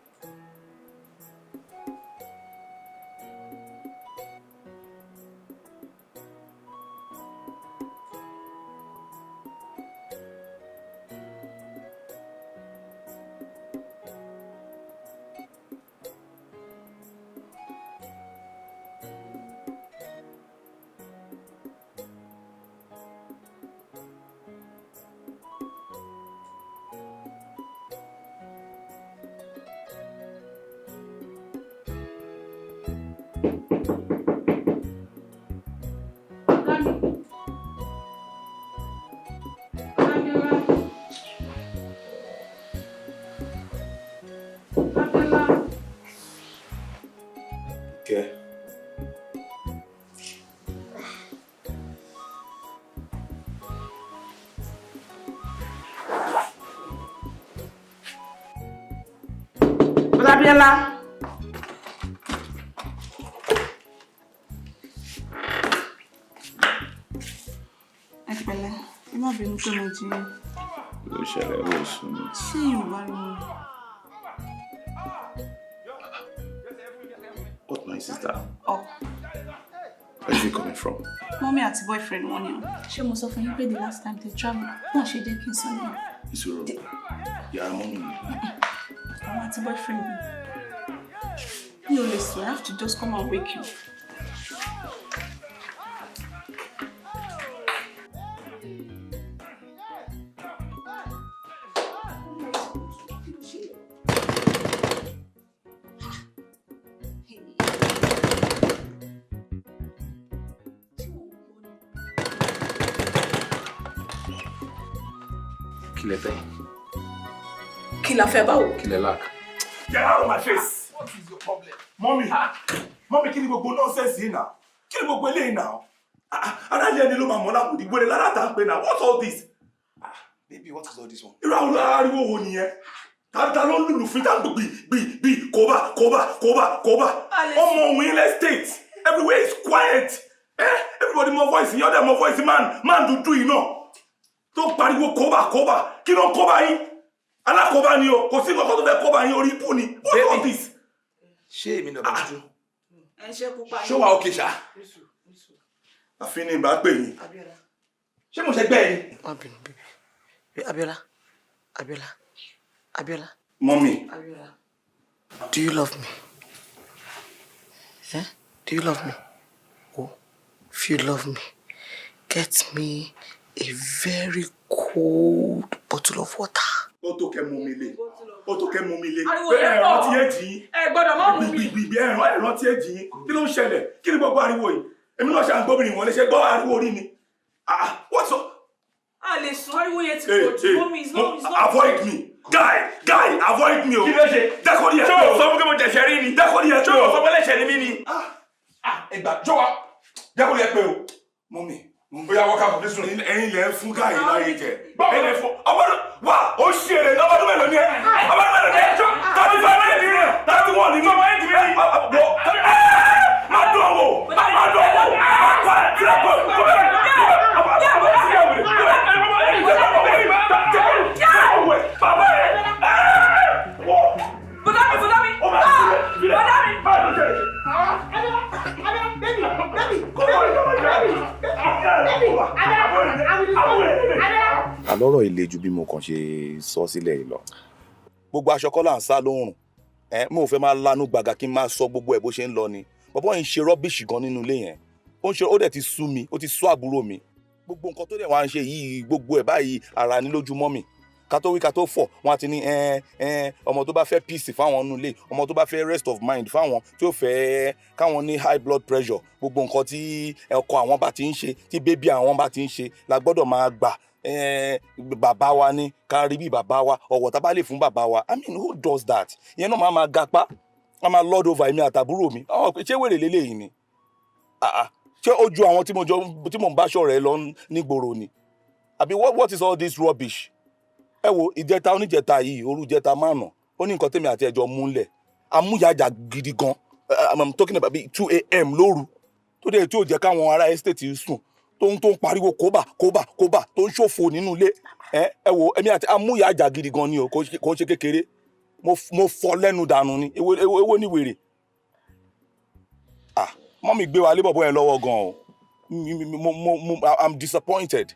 Abiola. Abiola. Kẹ́. Abiola. Ẹ pẹ̀lẹ́, ẹ má bínú pé mo jí yín. Ló ṣẹlẹ̀ ó sùn ní. Ṣé Yorùbá ni mo? What noise is that? Oh, Where is it coming from? Mummy àti boyfriend wọn ni o. Ṣé mo sọ fún yín pé the last time they travel, wọ́n ṣe jẹ́ kí n sọ nìyẹn. Ìṣòro. Yàrá mummy mi. Àwọn àti boyfriend mi. Mi ò lè sùn, I have to just come and wake you. Kí lẹ fẹ́? Kí la fẹ́ báwo? Kí lẹ lack? Get out of my face. What is your problem? Mommy, mommy, kí ni gbogbo nonsense yìí náà? Kí ni gbogbo eléyìí náà? Ah, aráyé ẹni ló máa mọ̀ láwùdí wèrè lára tá ń pè náà. What's all this? Baby, what is all this one? Irú àwọn ariwo wo nìyẹn? Ta ló ń lùlù fún tá ń gbì gbì gbì kóbá kóbá kóbá kóbá? Ọmọ òun ilẹ̀ state. Everywhere is quiet. Eh? Everybody mọ voice yẹn, ọ̀dẹ̀ mọ voice man man dúdú yìí náà. Tó ń pariwo kóbá kóbá. Kí ló ń kóbá yín? Alákóbá ni o, kò sí nǹkan tó fẹ́ kóbá yín, orí ibú ni. What's all this? Ṣé èmi náà bá dúdú? Ẹ ń ṣe pupa. Ṣé wàá òkè ṣá? Àfi ní ìbá pè yín. Ṣé mo ṣe gbẹ́ ẹ ni? Má bínú, baby. Abiola, Abiola, Abiola. Mummy. Abiola. Do you love me? Eh? Do you love me? Oh, if you love me, get me a very cold bottle of water. Ó tó kẹ́ mú mi lé. Ó tó kẹ́ mú mi lé. Ariwo yẹn Ẹ pọ̀. rántí èjì yín. Ẹ gbọ́dọ̀ má mú mi. Gbìgbìgbì, ẹ rántí èjì yín. Kí ló ń ṣẹlẹ̀? Kí ni gbogbo ariwo yìí? Èmi náà ṣe à ń gbóbìnrin wọlé, ṣe gbọ́ ariwo orí mi. Ah, what's up? A lè sùn, ariwo yẹn ti Hey, pọ̀ jù. hey, Mummy, it's not, it's not. Avoid me. Guy, guy, avoid me o. Kí ló ṣe? Jẹ́ kó rí ẹ Ṣé pé o o. sọ fún pé mo jẹ̀ṣẹ̀ rí ni? Jẹ́ kó rí ẹ Ṣé pé o o. sọ pé lẹ́ṣẹ̀ ni mí ni? Ah, ẹgbà jọ wa, jẹ́ kó rí ẹ pé o. Mummy, Ó yá, wọ́n ká fún sùn. Ẹ̀yin lẹ ń fún guy láyé jẹ. Ẹ̀yin lẹ ń fún ọmọdún wá, ó ṣe èrè lọ́mọdún mélòó ni ẹ? Ọmọdún mélòó ni ẹ? 35 ni ẹ, 31 ni mí. Ọmọ ẹ̀ jù mí ni. Wọ má dùn wò, má dùn wò, má kọ́ ẹ sílẹ̀ kọ́ kọ́ ẹ. Bàbá ẹ wọ. Bọ́dá mi, bọ́dá mi. Ó máa sílẹ̀ sílẹ̀. Bọ́dá mi. Báyìí ló ṣe. Abiola, baby, baby, Kọ́ baby, baby, Abiola, Abiola. Àlọ́rọ̀ ilé ju bí mo kàn ṣe sọ sílẹ̀ yìí lọ. Gbogbo aṣọ kọ́ là ń sá lóòrùn. Ẹ mo ò fẹ́ máa lanu gbàgà kí n máa sọ gbogbo ẹ̀ bó ṣe ń lọ ni. Bọ̀bọ́ yìí ń ṣe rubbish gan nínú ilé yẹn. Ó ń ṣe, ó dẹ̀ ti sú mi, ó ti sú àbúrò mi. Gbogbo nǹkan tó dẹ̀ wá ń ṣe yìí, gbogbo ẹ̀ báyìí, ara ní lójúmọ́ mi. Ká tó wí ká tó fọ̀, wọ́n á ti ní ẹ ẹ ọmọ tó bá fẹ́ peace fáwọn nínú ilé, ọmọ tó bá fẹ́ rest of mind fáwọn, tí ó fẹ́ káwọn ní high blood pressure, gbogbo nǹkan tí ọkọ àwọn bá ti ń ṣe, tí baby àwọn bá ti ń ṣe la gbọ́dọ̀ máa gbà. Bàbá wa ní ká rí bí bàbá wa, ọ̀wọ̀ tá a bá lè fún bàbá wa. I mean, who does that? Ìyẹn náà máa máa gapá, wọ́n máa lord over èmi àtàbúrò mi. Ọ̀ ṣé wèrè lélẹ́yìí ni? Ah ah, ṣé ó ju àwọn tí mo jọ tí mò ń bá ṣọ̀rẹ́ lọ nígboro ni? Àbí what is all this rubbish? Ẹ wo ìjẹta oníjẹta yìí, òru ìjẹta márùn, ó ní nǹkan tèmi àti ẹjọ múlẹ̀ amúyàjà gidi gan. I'm talking about bíi 2 a.m. lóru, tó dé tí ò jẹ́ káwọn ará estate sùn, tó ń pariwo kóbà kóbà kóbà, tó ń ṣòfò nínú ilé. Ẹ wo, èmi àti amúyàjà gidi gan ni o, kò ń ṣe kékeré. Mo fọ́ lẹ́nu dànù ni. Èwo ní wèrè? Ah, mummy gbé wa lé bọ̀bọ̀ yẹn lọ́wọ́ gan o. Mo I'm disappointed.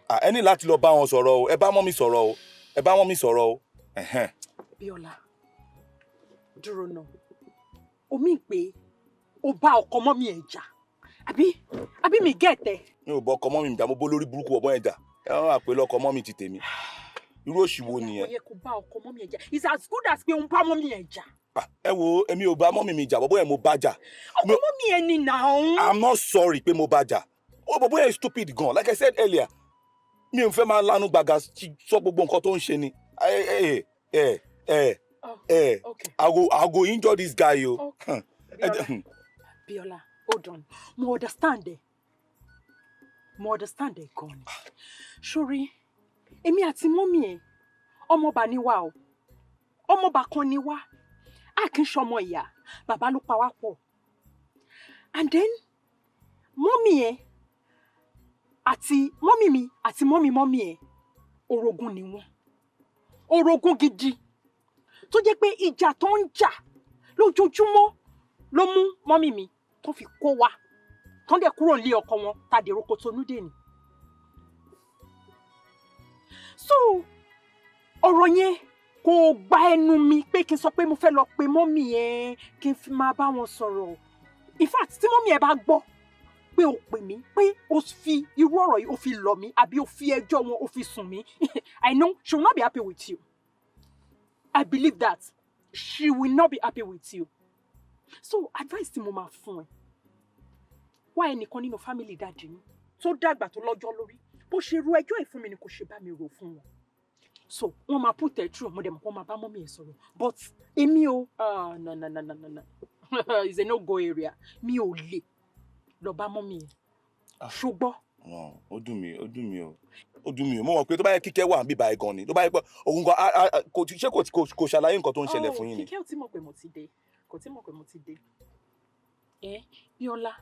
Ah, ẹ ní láti lọ bá wọn sọ̀rọ̀ o. Ẹ bá mummy sọ̀rọ̀ o, ẹ bá mummy sọ̀rọ̀ o. Ẹ̀hẹ́n. Bíọ́lá, dúró náà. Omi pé o bá ọkọ mummy ẹ̀ jà, àbí mi gẹ̀tẹ̀? Mi ò bọ ọkọ mummy mi jà, mo bó lórí burúkú ọ̀bọ yẹn jà. Ẹ wọ́n wà pé lọ́kọ mummy ti tèmi. Irú òṣì wo nìyẹn? Kò yẹ kó bá ọkọ mummy ẹ̀ jà. It's as good as pé òun bá mummy ẹ̀ jà. Ah, ẹ wo, èmi ò bá mummy mi jà, bọ́bọ́ yẹn mo bá jà. Ọkọ mummy ẹ̀ ni nàá. I'm not sorry pé mo bá jà. Ó bọ̀bọ́ yẹn stupid gan. Like I said earlier, mi ò fẹ́ máa lanu gbàgà sọ gbogbo nǹkan tó ń ṣe ni. Ẹ ẹ ẹ ẹ I go injure this guy o. Okay. Bíọ́lá, hold on. Mo understand ẹ, mo understand ẹ gan ni. Sórí èmi àti mummy ẹ̀, ọmọọba ni wá o, ọmọọba kan ni wá. A kì í ṣọmọ ìyá, bàbá ló pa wá pọ̀. And then mummy ẹ̀ àti mummy mi àti mummy mummy ẹ̀, orogún ni wọ́n, orogún gidi, tó jẹ́ pé ìjà tó ń jà lójoojúmọ́ ló mú mummy mi tó fi kó wa, tó ń dẹ̀ kúrò nílé ọkọ wọn tá a dèrò Kòtónú dè ní. So ọ̀rọ̀ yẹn kò gba ẹnu mi pé kí n sọ pé mo fẹ́ lọ pe mummy ẹ, kí n fi máa bá wọn sọ̀rọ̀. In fact, tí mummy ẹ bá gbọ́ pé o pè mí, pé o fi irú ọ̀rọ̀ yìí o fi lọ̀ mí, àbí o fi ẹjọ́ wọn o fi sùn mí, I know she will not be happy with you. I believe that she will not be happy with you. So advice tí mo máa fún ẹ, wá ẹnìkan nínú family daddy mi tó dàgbà, tó lọ́jọ́ lórí. Bó ṣe ru ẹjọ́ ẹ̀ fún mi ni kò ṣe bá mi rò fún wọn. So wọ́n máa put ẹ̀ through. Mo dẹ̀ mọ̀ kó máa bá mummy ẹ̀ sọ̀rọ̀. But èmi o, ah, no, no, no, no, no, no, it's a no go area. Mi ò lè lọ bá mummy ẹ̀, ṣùgbọ́n. Ó dùn mí, ó dùn mí o, ó dùn mí o. Mo mọ̀ pé tó bá yẹ Kíkẹ́ wà níbí báyìí gan ni, tó bá yẹ pé òun gan kò ṣé kò ṣàlàyé nǹkan tó ń ṣẹlẹ̀ fún yín ni. Kíkẹ́ ò tí mọ̀ pé mo ti dé, kò tí mọ̀ pé mo ti dé. Ẹ Bíọ́lá,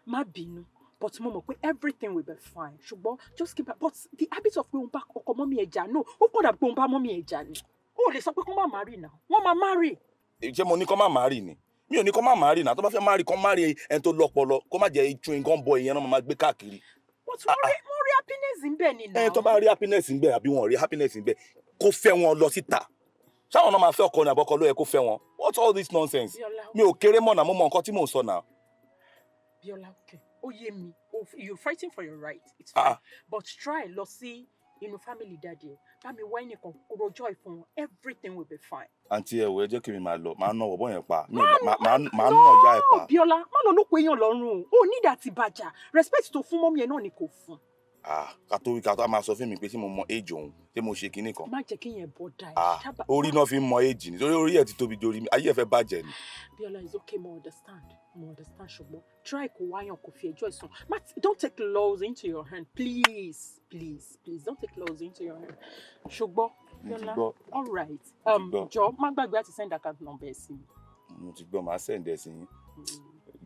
má bínú. But mo mọ̀ pé everything will be fine. Ṣùgbọ́n just keep, but the habit of pé òun bá ọkọ mummy ẹ̀ jà, no, ó kọ̀ dàbí pé òun bá mummy ẹ̀ jà ni. O ò lè sọ pé kó má marry now. Wọ́n máa marry. Ṣé mo ní kó má marry ni? Mi ò ní kó má marry náà. Tó bá fẹ́ marry, kó marry ẹni tó lọ́pọlọ, kó má jẹ́ chewing gum boy yẹn náà máa gbé káàkiri. But wọ́n rí happiness ń bẹ̀ ni Ẹ now. tó bá rí happiness ń bẹ àbí wọn ò rí happiness ń bẹ, kó fẹ́ wọn lọ síta. Ṣáwọn náà máa fẹ́ ọkọ ni àbọ̀kọ ló yẹ kó fẹ́ wọn? What's all this nonsense? Bíọ́lá. Mi ò kéré mọ̀ náà, mo mọ nǹkan tí mò ń sọ náà. Bíọ́lá, okay. Ó yé mi. Oh, you're fighting for your right. It's fine. Ah. But try lọ sí inú family daddy ẹ. Bá mi wá ẹnìkan rojọ́ ìfún wọn. Everything will be fine. Àǹtí, ẹ wò, ẹ jẹ́ kí mi máa lọ, máa ná ọ̀bọ yẹn pa. Mi ò máa ná ọjà ẹ̀ pa. Bíọ́lá, má lọ lóko èèyàn lọ́rùn o. Ò ní ìdá ti bàjá. Respect tó fún mummy ẹ̀ náà ni kò fún. Ah, ká tó wí ká tó a máa sọ fún mi pé ṣé mo mọ age òun, ṣé mo ṣe kinní kan. Má jẹ́ kí yẹn bọ́dà ẹ̀. Ah, orí náà fi ń mọ age ni, torí orí ẹ̀ ti tóbi dorí mi, ayé ẹ̀ fẹ́ bàjẹ́ ni. Bíọ́lá, is okay, mo understand. Mo understand, ṣùgbọ́n try kó wáyàn kó fi ẹjọ́ ìsùn. Má don't take laws into your hand, please, please, please, don't take laws into your hand. Ṣùgbọ́n Mo ti Bíọ́lá, gbọ́. all right. Mo ti gbọ́. Jọ má gbàgbé àti send account number ẹ̀ sí mi. Mo ti gbọ́, màá send ẹ̀ sí yín.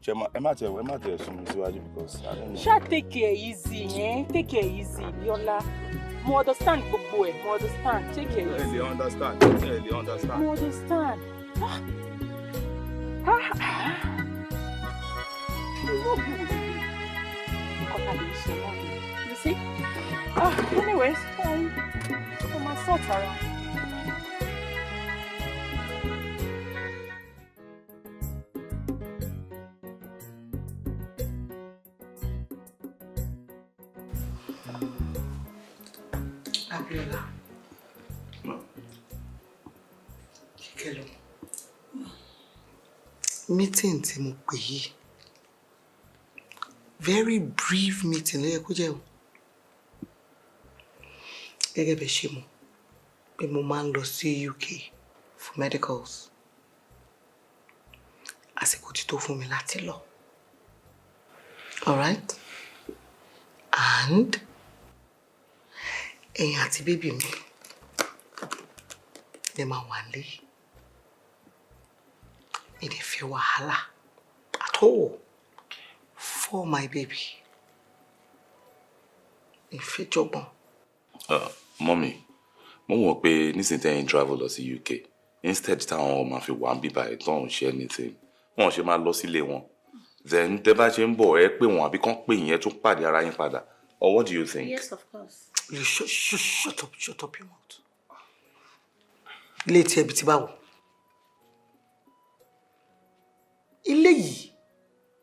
Ṣé ẹ má tiẹ̀ sún mi síwájú because I don't know. Ṣá take it easy, eh? Take it easy, Bíọ́lá. Mo understand gbogbo ẹ̀, mo understand. Take it Ẹ easy. lè understand, ẹ lè understand. Mo understand. Ah. Ah, ah. Irú òbí wo lè nǹkan tá a lè ṣe náà ni? You see? Ah, anyways, fine. Mo máa sort ara. Abíọ́lá. Kíkẹ́ lọ. Meeting tí mo pè yìí, very brief meeting ló yẹ kó jẹ́ o. Gẹ́gẹ́ bẹ́ẹ̀ ṣe mọ̀ pé mo máa ń lọ sí UK for medicals. Àsìkò ti tó fún mi láti lọ. Alright? And ẹ̀yin àti baby mi lè máa wà lé. Mi lè fẹ́ wàhálà at all for my baby. Mi fẹ́ jọgbọ́n. Mummy, mo mọ̀ pé nísìnyí tẹ́yìn travel lọ sí UK, instead táwọn ọmọ fi wà ń bíbá ẹ̀ tán ń ṣe anything, wọn ṣe máa lọ sílé wọn. Then tẹ́ bá ṣe ń bọ̀, ẹ pé wọn àbí kán pè yín, ẹ tún pàdé ara yín padà. Or what do you think? Yes, of course. You shut, shut, shut up, shut up your mouth. Ilé tí ẹbí ti báwo? Ilé yìí,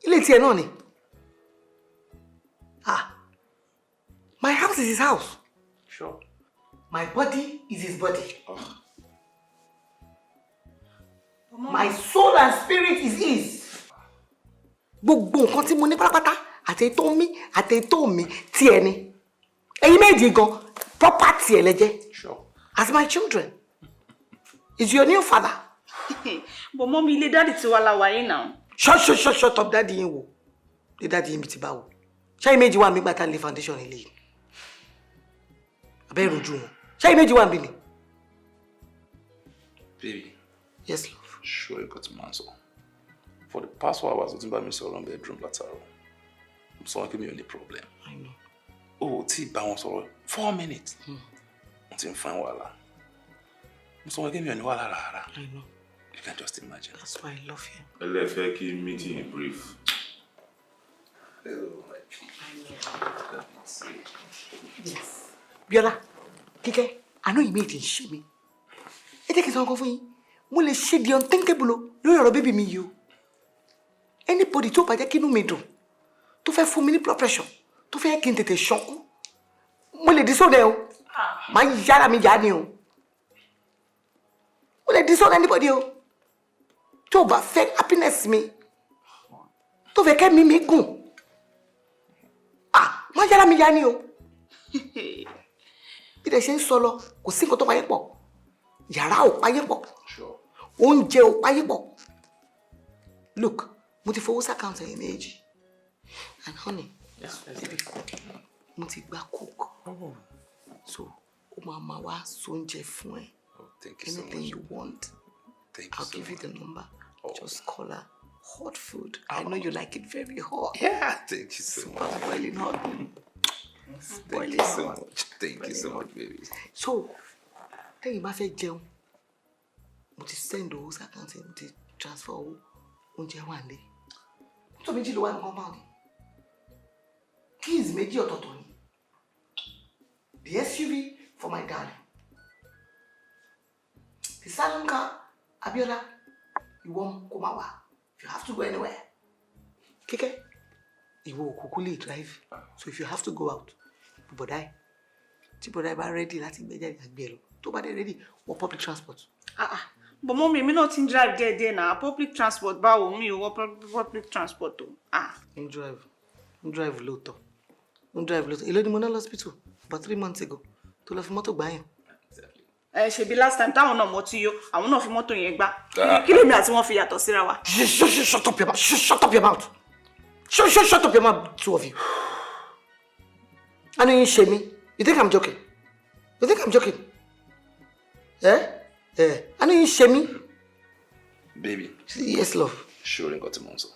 ilé tí ẹ náà ni. Ah, my house is his house. Sure. My body is his body. My soul and spirit is his. Gbogbo nǹkan tí mo ní pátápátá, àti èyí tó ń mí àti èyí tó ń mí, tí ẹ ni. Ẹ̀yin méjì gan, property ẹ lẹ́jẹ́. Sure. As my children. Is your new father. But mummy, ilé daddy tiwa la wà yìí náà. Shut, shut, shut, shut up, daddy yín wo? Ilé daddy yín mi ti báwo? Ṣé méjì wà mí gbà tá lé foundation ilé yìí? Abẹ́ ìrojú wọn. Ṣé méjì wà mí ni? Baby. Yes, love. Sure, you got to man so. For the past 4 hours, o ti ń bá mi sọ̀rọ̀ ní bedroom látàárọ̀. Mo sọ wọn pé mi ò ní problem. I know. O ò tí ì bá wọn sọ̀rọ̀ 4 minutes. Mo ti ń fún ẹ wàhálà. Mo sọ wọn pé mi ò ní wàhálà rárá. I know. You can just imagine. That's why I love him. Ẹ lè fẹ́ kí meeting brief. Hello, my Yes. Bíọ́lá, Kíkẹ́, àánú yìí méjì ń ṣe mí. Ẹ jẹ́ kí n sọ nǹkan fún yín. Mo lè ṣe the unthinkable o lórí ọ̀rọ̀ baby mi yìí o. Anybody tó bá jẹ́ kí inú mi dùn, tó fẹ́ fún mi ní blood pressure, tó fẹ́ kí n tètè ṣánkú, mo lè disown ẹ o. Màá yára mi yá ni o. Mo lè disown anybody o. Tó bá fẹ́ happiness mi, tó fẹ́ kẹ́mi mi gùn, ah, má yára mi yá ni o. Bí dẹ̀ ṣe ń sọ lọ, kò sí nǹkan tó payé pọ̀. Yàrá ò payé pọ̀, oúnjẹ ò payé pọ̀. Look, mo ti fowó sí account ẹ̀yin méjì. And honey, baby, mo ti gba cook, so ó máa ma wá sóúnjẹ fún ẹ. Oh, thank you so Anything much. you want, Thank you I'll so give you much. the number. Just call her. Hot food. I know you like it very hot. Yeah, thank you so much. Boiling hot. Thank you so much. Thank you so much, baby. So, tẹ́yin bá fẹ́ jẹun, mo ti send owó sí account, mo ti transfer owó, oúnjẹ wà nílé. Mọ́tò méjì ló wà ní compound. Keys méjì ọ̀tọ̀ọ̀tọ̀ ni. The SUV for my darling. The salon car, Abiola, ìwọ kò má wà. If you have to go anywhere. Kíkẹ́, ìwọ òkùnkùn lè drive. So if you have to go out, bọ̀dá ẹ̀. Tí bọ̀dá ẹ̀ bá ready láti gbé jáde àgbẹ̀ ẹ̀ lọ. Tó bá dé ready, wọ public transport. Ah ah, but mummy, èmi náà ti ń drive díẹ̀díẹ̀ náà. Public transport báwo? Mi ò wọ public transport o. Ah. Ń drive, ń drive lóòótọ́. Ń drive lóòótọ́. Èló ni mo ná lọ́sípítù about 3 months ago tó lọ fi mọ́tò gbá yẹn. Ẹ ṣebí last time táwọn náà mọtí yó, àwọn náà fi mọ́tò yẹn gbá. Kí lèmi àti wọn fi yàtọ̀ síra wa? Shut, shut, shut up your mouth. Shut, shut up your mouth. Shut, shut, shut up your mouth, two of you. I know you shame me. You think I'm joking? You think I'm joking? Eh? Eh? I know you shame me. Baby. Yes, love. Ṣé o rí nǹkan tí mò ń sọ?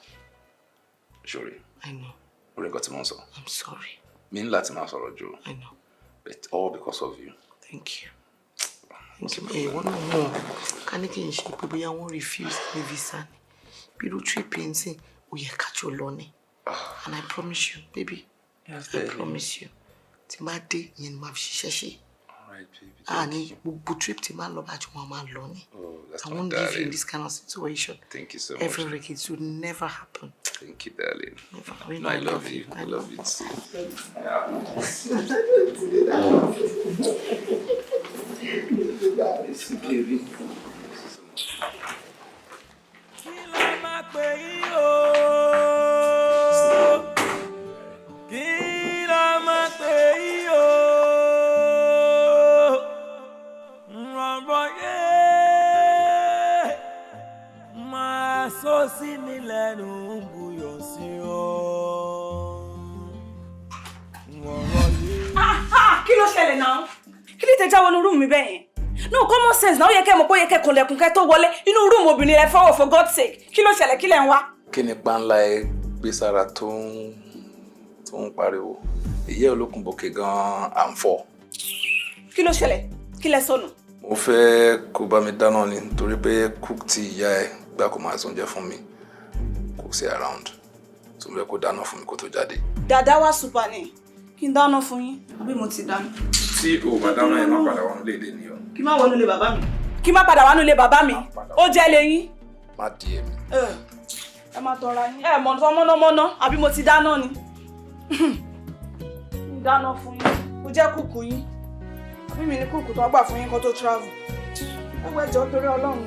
Ṣé o rí? I know. O rí nǹkan tí mò ń sọ? I'm sorry. Mi ní láti máa sọ̀rọ̀ jù. I know. But all because of you. Thank you. Thank you. Ẹ wọ́n náà mọ̀ ká ní kí n ṣe pé bóyá wọ́n refuse ní visa ni. Bí irú trip yẹn sìn, ó yẹ ká jọ lọ ni. And I promise you, baby. Yes, I baby. promise you. Tí n bá dé, ìyẹn ni màá fi ṣiṣẹ́ ṣe. All right, baby. Ah, ní gbogbo trip tí n bá lọ bá jọ wọn máa lọ ni. Oh, that's I my won't leave you in darling. this kind of situation. Thank you so much. Every week it will never happen. Thank you, darling. Never. You No, know I love you. I love you too. Baby. Pè yín o, kí la máa pè yín o, rọ̀rọ̀ yé máa sọ sí ní lẹ́nu buyọ̀ sí o, rọ̀rọ̀ yé. Ah ah, kí ló ṣẹlẹ̀ náà? Kí ló tẹ já wọnú room mi bẹ́ẹ̀ yẹn? No common sense náà, ó yẹ kẹ́ mọ̀ pé ó yẹ kẹ́ kànlẹ̀kùn kẹ́ tó wọlé inú room obìnrin rẹ fọwọ́. For God's sake, kí ló ṣẹlẹ̀? Kí lẹ̀ ń wá? Kí ni páńlá ẹ gbé sára tó ń pariwo? Ìyẹ́ olókùn bòkè gan-an à ń fọ̀. Kí ló ṣẹlẹ̀? Kí lẹ sọnù? Mo fẹ́ kó bá mi dáná ni nítorí pé cook tí ìyá ẹ gbà kó máa sóúnjẹ fún mi kò sí around. Tó ń fẹ́ kó dáná fún mi kó tó jáde. Dàdá wá super ni kí n dáná fún yín àbí mo ti dáná? Tí o bá dáná ẹ, má padà wọnú léde ni o. Kí má wọnú ilé bàbá mi? Kí má padà wọnú ilé bàbá mi? Ó jẹ́ lẹ́yìn. Má di èmi. Ẹ má tọra yín. Ẹ mọ̀ tán mọ́nàmọ́ná àbí mo ti dáná ni? Ń dáná fún yín. Ó jẹ́ kúkú yín. Àbí mi ní kúkú tó gbà fún yín kó tó travel. Ẹ wọ ẹjọ́ torí Ọlọ́run.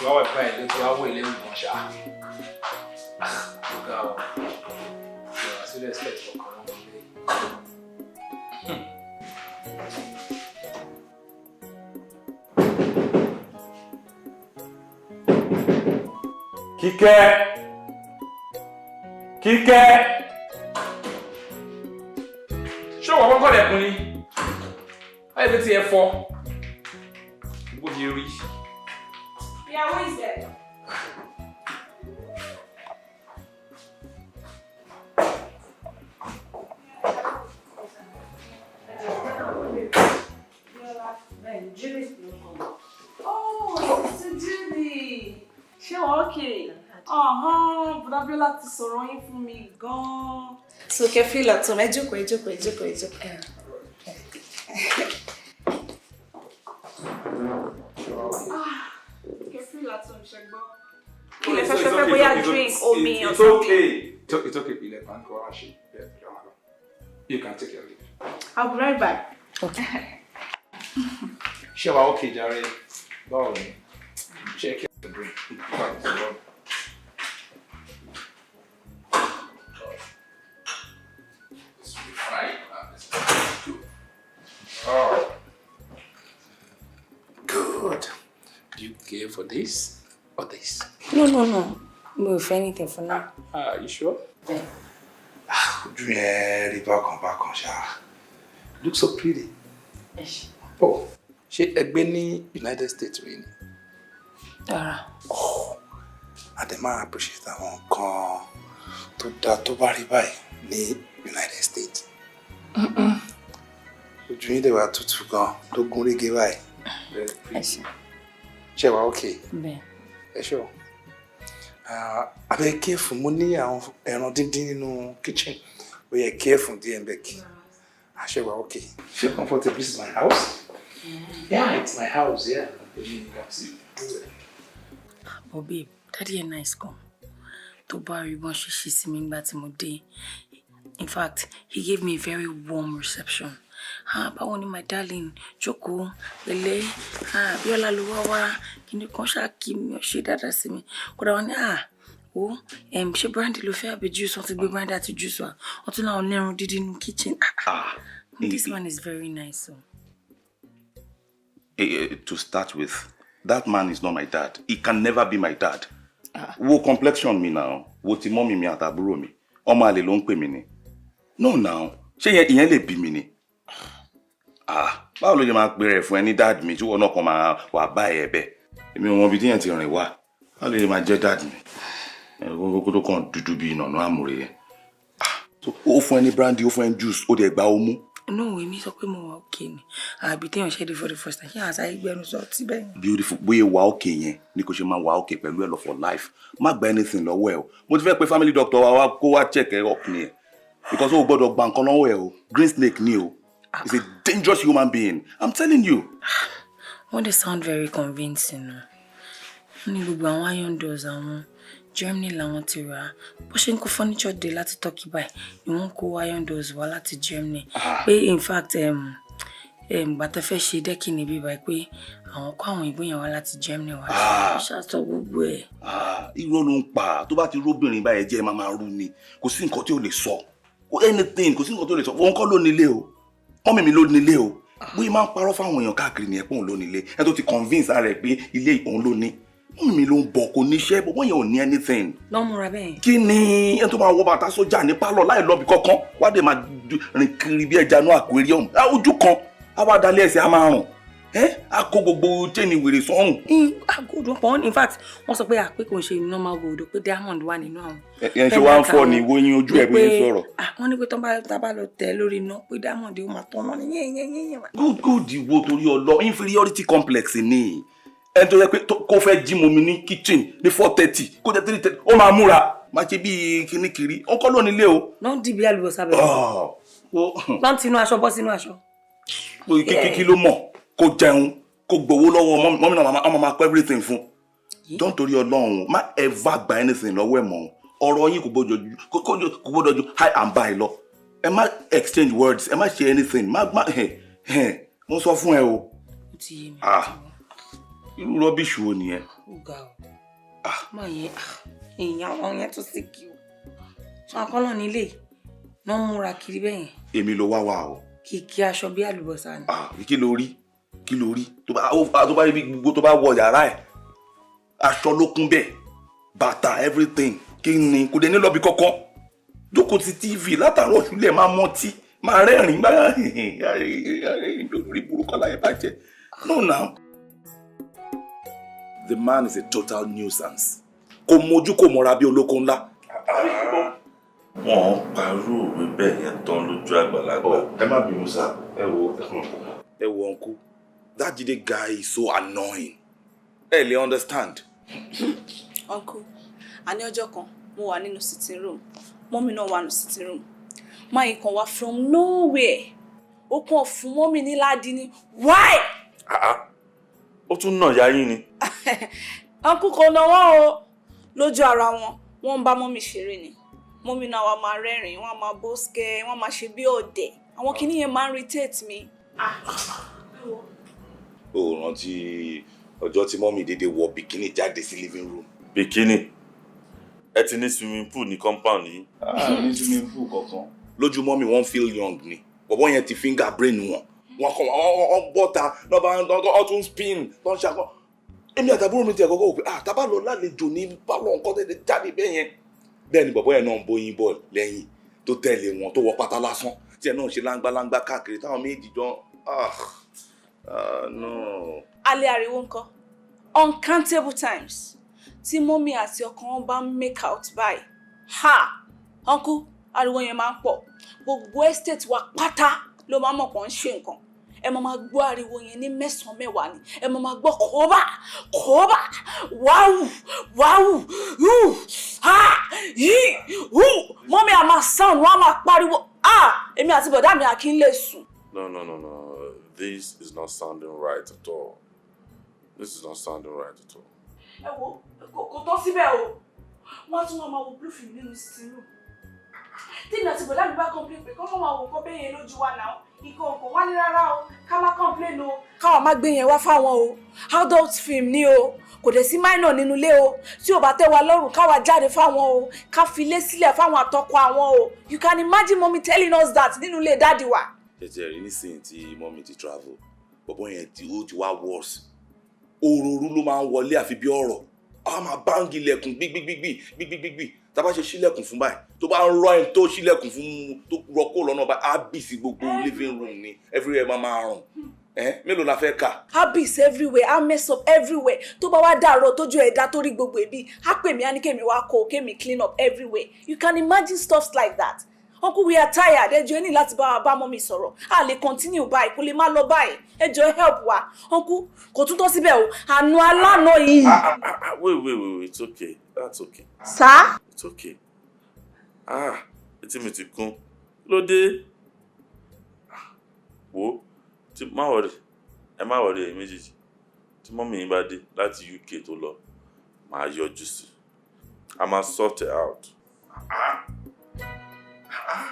Wá wà báyìí ló ti wá wọ ilé ìgbọ̀n ṣá. Ó ga ọ. Ìwà sí respect ọkàn wọn lé. Kíkẹ́! Kíkẹ́! Ṣé òwò kọ́kọ́ lẹ̀kùn ni? Báyìí pé tí ẹ fọ́. Bó ṣe rí. Yeah, who is there? Oh, Sister Judy. Ṣé wọ́n okay? Ọ̀hán, Bùdá Bíọ́lá ti sọ̀rọ̀ yín fún mi gan-an. So kẹ́ feel at home, ẹ jókòó, ẹ jókòó, ẹ jókòó, ẹ jókòó. Ah, kẹ́ feel at home, ṣẹ gbọ́. Kí lẹ fẹ́ fẹ́ bóyá drink, omi or It's something? okay. It's okay. Ilẹ̀ kan kọ́ wá ṣe. Bẹ́ẹ̀ ni ọmọ lọ. You can take your leave. I'll be right back. Ṣé wàá okay jàre? Báwo ni? Ṣé kí This will be fine. This will be good. Oh. Good. Do you care for this or this? No. Mi ò fẹ́ anything for now. Ah, you sure? Yeah. Ojú yẹn rí bákan bákan ṣá. Look so pretty. Oh, ṣé ẹ gbé ní United States rí ni? Rárá. Oh, a dẹ̀ máa appreciate àwọn nǹkan tó dáa tó bá rí báyìí ní United States. Ojú yín dẹ̀ wá tutù gan tó gún régé báyìí. Very pretty. Ṣé wàá okay? Bẹ́ẹ̀. Ẹ ṣé o. Abẹ́ careful, mo ní àwọn ẹran díndín nínú kitchen. Ó yẹ careful díẹ̀ ń bẹ̀ kí. Ṣé wàá okay? Feel comfortable. This is my house. Yeah, it's my house, yeah. But babe, daddy ẹ̀ nice gan. Tó bá rí bọ́n ṣe ṣe sí mi nígbà tí mo dé. In fact, he gave me a very warm reception. "Ah, báwo ni, my darling? Jókòó, pẹ̀lẹ́. Ah, Bíọ́lá ló wá wá." Kíni kan ṣáà kí mi, ó ṣe dáadáa sí mi. Kódà wọ́n ní, "Ah, wo, ṣé brandy ló fẹ́ àbí juice?" Wọ́n ti gbé brandy àti juice wá. Wọ́n tún láwọn lẹ́run dídí nínú kitchen. Ah, ah. This man is very nice. So. To start with, that man is not my dad. He can never be my dad. Wo complexion mi now, wo ti mummy mi àtàbúrò mi. Ọmọ àlè ló ń pè mí ni. No now, ṣé ìyẹn lè bí mi ni? Ah, báwo ló ṣe máa pè rẹ̀ fún ẹ ní dad mi tí wọn náà kàn máa wà bá ẹ bẹ́ẹ̀? Èmi ò mọ ibi tí yẹn ti rìn wá. Báwo ló ṣe máa jẹ́ dad mi? Ẹ kó tó kàn dúdú bíi ìnànú àmùrè yẹn. Ah, so ó fún ẹ ní brandy, ó fún ẹ ní juice, ó dẹ̀ gba ó mú. No, èmi sọ pé mo wà okay ni. Àbí téèyàn ṣe dé for the first time, ṣé àṣà ìgbẹ́nu sọ tí bẹ́ẹ̀ ni? Beautiful. Bóyá wà okay yẹn ni kò ṣe máa wà okay pẹ̀lú ẹ lọ for life. Má gba anything lọ́wọ́ ẹ o. Mo ti fẹ́ pe family doctor wa wá kó wá check ẹ up ni ẹ, because o gbọ́dọ̀ gba nǹkan lọ́wọ́ ẹ o. Green snake ni o. He's a dangerous human being, I'm telling you. Wọ́n dẹ̀ sound very convincing o. Wọ́n ní gbogbo àwọn iron doors àwọn, Germany làwọn ti rà á. Bó ṣe ń kó furniture dé láti Turkey báyìí ni wọ́n kó iron doors wá láti Germany. Pé in fact, gbàtẹ́ fẹ́ ṣe decking níbí báyìí, pé àwọn kó àwọn ìbò yẹn wá láti Germany wá. Ó ṣàtọ̀ gbogbo ẹ̀. Ah, irọ́ ló ń pa. Tó bá ti róbìnrin báyẹn jẹ́, máa rú ni. Kò sí nǹkan tí ò lè sọ. Anything, kò sí nǹkan tí ò lè sọ. Òun kọ́ ló nílé o, mummy mi ló nílé o. Bóyá máa ń parọ́ fáwọn èèyàn káàkiri nìyẹn pé òun ló nílé. Ẹ tó ti convince ara ẹ̀ pé ilé òun ló ní, mummy mi ló ń bọ̀. Kò níṣẹ́ bọ́ yẹn, ò ní anything. Lọ́ múra bẹ́ẹ̀. Kí ni ẹni tó máa wọ bàtà sójà ní pálọ̀ láì lọ́bi kankan wá dé máa rìn kiri bí ẹja inú aquarium? Ojú kan á wá dalẹ̀, ẹsẹ̀ á máa rùn ẹ́, á kó gbogbo chain wèrè sọ́rùn. Gold wọn pọ̀. In fact, wọ́n sọ pé àpé kò ń ṣe normal gold, pé diamond wà nínú àwọn. Ẹ ṣe wá ń fọ ni wo yín ojú ẹ bóyá ń sọ̀rọ̀. Wọ́n ní pé tó bá tá bá lọ tẹ̀ lórí iná, pé diamond ó máa tọ́nà ní yẹ́nyẹ́nyẹ́nyẹ́. Good, good. Wo, torí ọlọ, inferiority complex ni. Ẹni tó yẹ pé kó fẹ́ jí mu mi ní kitchen ní 4:30, kó jẹ́ 3:30, ó máa múra máa ṣe bíi kíní kiri. Ó kọ́ ló nílé o. Lọ́n dìbí àlùbọ́sà bẹ̀rẹ̀. Lọ́n tinú aṣọ bọ́ sínú aṣọ. Kí ló mọ̀? Kó jẹun, kó gbowó lọ́wọ́ mummy náà, ọmọ máa kọ́ everything fún. Don't, torí Ọlọ́run, má ever gba anything lọ́wọ́ ẹ̀ mọ́. Ọ̀rọ̀ yín kò gbọ́dọ̀ ju hi and bye lọ. Ẹ má exchange words, ẹ má ṣe anything. Má ẹ ẹ mo sọ fún ẹ o. Ó ti yé mi. Ah, irú rubbish wo nìyẹn? Ó ga o. Má yẹn èèyàn, àwọn yẹn tó sì kí o sọ akọ́lọ́ nílé náà múra kiri bẹ́ẹ̀ yẹn. Èmi ló wá wá o. Kìkì aṣọ bí àlùbọ́sà ni. Ah, kí ló rí? Kí ló rí? Tó bá rí bí gbogbo, tó bá wọ yàrá ẹ̀, aṣọ ló kún bẹ́ẹ̀, bàtà, everything. Kí ni? Kò dé ní lọ́bi kọ́kọ́, jókòó ti TV látàárọ̀ ṣúlẹ̀, máa mọtí, máa rẹ́rìn-ín, máa lórí burúkú aláyẹ̀ bàjẹ́. No now, the man is a total nuisance. Kò mójú, kò mọ́ra bí olóko ńlá. Wọ́n ń parú òwe bẹ́ẹ̀ yẹn tán lójú àgbàlagbà. Ẹ má bínú sá. Ẹ wo, ẹ wo uncle, that Jide guy is so annoying, ẹ lè understand. Uncle, àní ọjọ́ kan mo wà nínú sitting room, mummy náà wà nínú sitting room. Máyì kan wá from nowhere, ó kàn fún mummy ní ládìí ní why. Ó tún nà ya yín ni? Uncle, kò náwó o. Lójú ara wọn, wọ́n ń bá mummy ṣeré ni. Mummy náà wà máa rẹ́rìn-ín, wọ́n á máa bó skẹ́, wọ́n máa ṣe bí ọ̀dẹ̀. Àwọn kinní yẹn máa ń irritate mi. O rántí Ọjọ́ tí mummy dédé wọ bikini jáde sí living room. Bikini? Ẹ ti ní swimming pool ní compound yìí? Ah, ní swimming pool kankan. Lójú mummy, wọ́n feel young ni. Bọ̀bọ́ yẹn ti finger brain wọn. Wọ́n kàn wọ́n bọ́ta lọ́ba wọ́n tún spin tó ń ṣakọ́. Èmi àtàbúrò mi ti ẹ̀ kọ́kọ́ wò pé, ah, tábà lọ lálejò ní pálọ̀, nǹkan tẹ̀lé jáde bẹ́ẹ̀ yẹn. Bẹ́ẹ̀ ni bọ̀bọ́ yẹn náà ń bóyin bọ̀ lẹ́yìn tó tẹ̀lé wọn, tó wọ pátá lásán tí ẹ náà ṣe láńgbáláńgbá káàkiri táwọn méjì jọ. Ah ah, no. Alẹ́ ariwo ńkọ́? Uncountable times tí mummy àti ọkọ wọn bá ń make out báyìí, ha, uncle, ariwo yẹn máa ń pọ̀. Gbogbo estate wa pátá ló máa ń mọ̀ pọ̀ ń ṣe nǹkan. Ẹ máa máa gbọ́ ariwo yẹn ní mẹ́sàn-án mẹ́wàá ni. Ẹ máa máa gbọ́ kóbá kóbá, wáwù wáwù, hù ha yí hù. Mummy á máa sound, wọ́n á máa pariwo. Ah, èmi àti bọ̀dá mi àkí ń lè sùn. No, no, no, no. This is not sounding right at all. This is not sounding right at all. Ẹ wo, kò tọ́ síbẹ̀ o. Wọ́n á tún wọ́n máa wo blue film nínú sitting room. Tí èmi àti bọ̀dá mi bá complain pé kọ́ máa wo nǹkan bẹ́ẹ̀ yẹn lójú wa náà, ìkan òkò wá ní rárá o, ká má complain o, káwọn má gbé yẹn wá fáwọn o, adult film ni o, kò dẹ̀ sí minor nínú ilé o, tí ò bá tẹ́ wa lọ́rùn, káwa jáde fáwọn o, ká fi ilé sílẹ̀ fáwọn àtọkọ àwọn o. You can imagine mommy telling us that nínú ilé daddy wa. Tẹ̀tẹ̀ rí nísìnyí tí mummy ti travel, bọ̀bọ́ yẹn tí ó ti wá worse. Òròrú ló máa ń wọlé àfi bí ọ̀rọ̀. A máa bang ilẹ̀kùn gbígbígbígbì gbígbígbígbì. Tá a bá ṣe ṣílẹ̀kùn fún báyìí, tó bá ń rọ ẹni tó ṣílẹ̀kùn fún, tó rọ kó lọ́nà báyìí, á bì sí gbogbo living room ni. Everywhere máa máa rùn. Ẹ mélòó la fẹ́ kà? Habits everywhere, á mess up everywhere. Tó bá wá dàrọ, tójú ẹ̀dá tó rí gbogbo ẹbí, á pè mí, á ní kémi wá kó kémi clean up everywhere. You can imagine stuff like that. Uncle, we are tired. Ẹ jọ̀ọ́, ẹ ní láti bá wa bá mummy sọ̀rọ̀. A lè continue báyìí, kò lè má lọ báyìí. Ẹ jọ̀ọ́, help wa. Uncle, kò tún tọ́ síbẹ̀ o, àánú alánà yìí. Ah, ah, ah, wait, wait, wait, wait. It's okay. That's okay. Sá. It's okay. Ah, etí mi ti kún. Kí ló dé? Ah, wo, tí má worry, ẹ má worry ẹ̀yin méjèèjì. Tí mummy yín bá dé láti UK tó lọ, màá yọjú sí. A máa sort it out. Ah. Ah.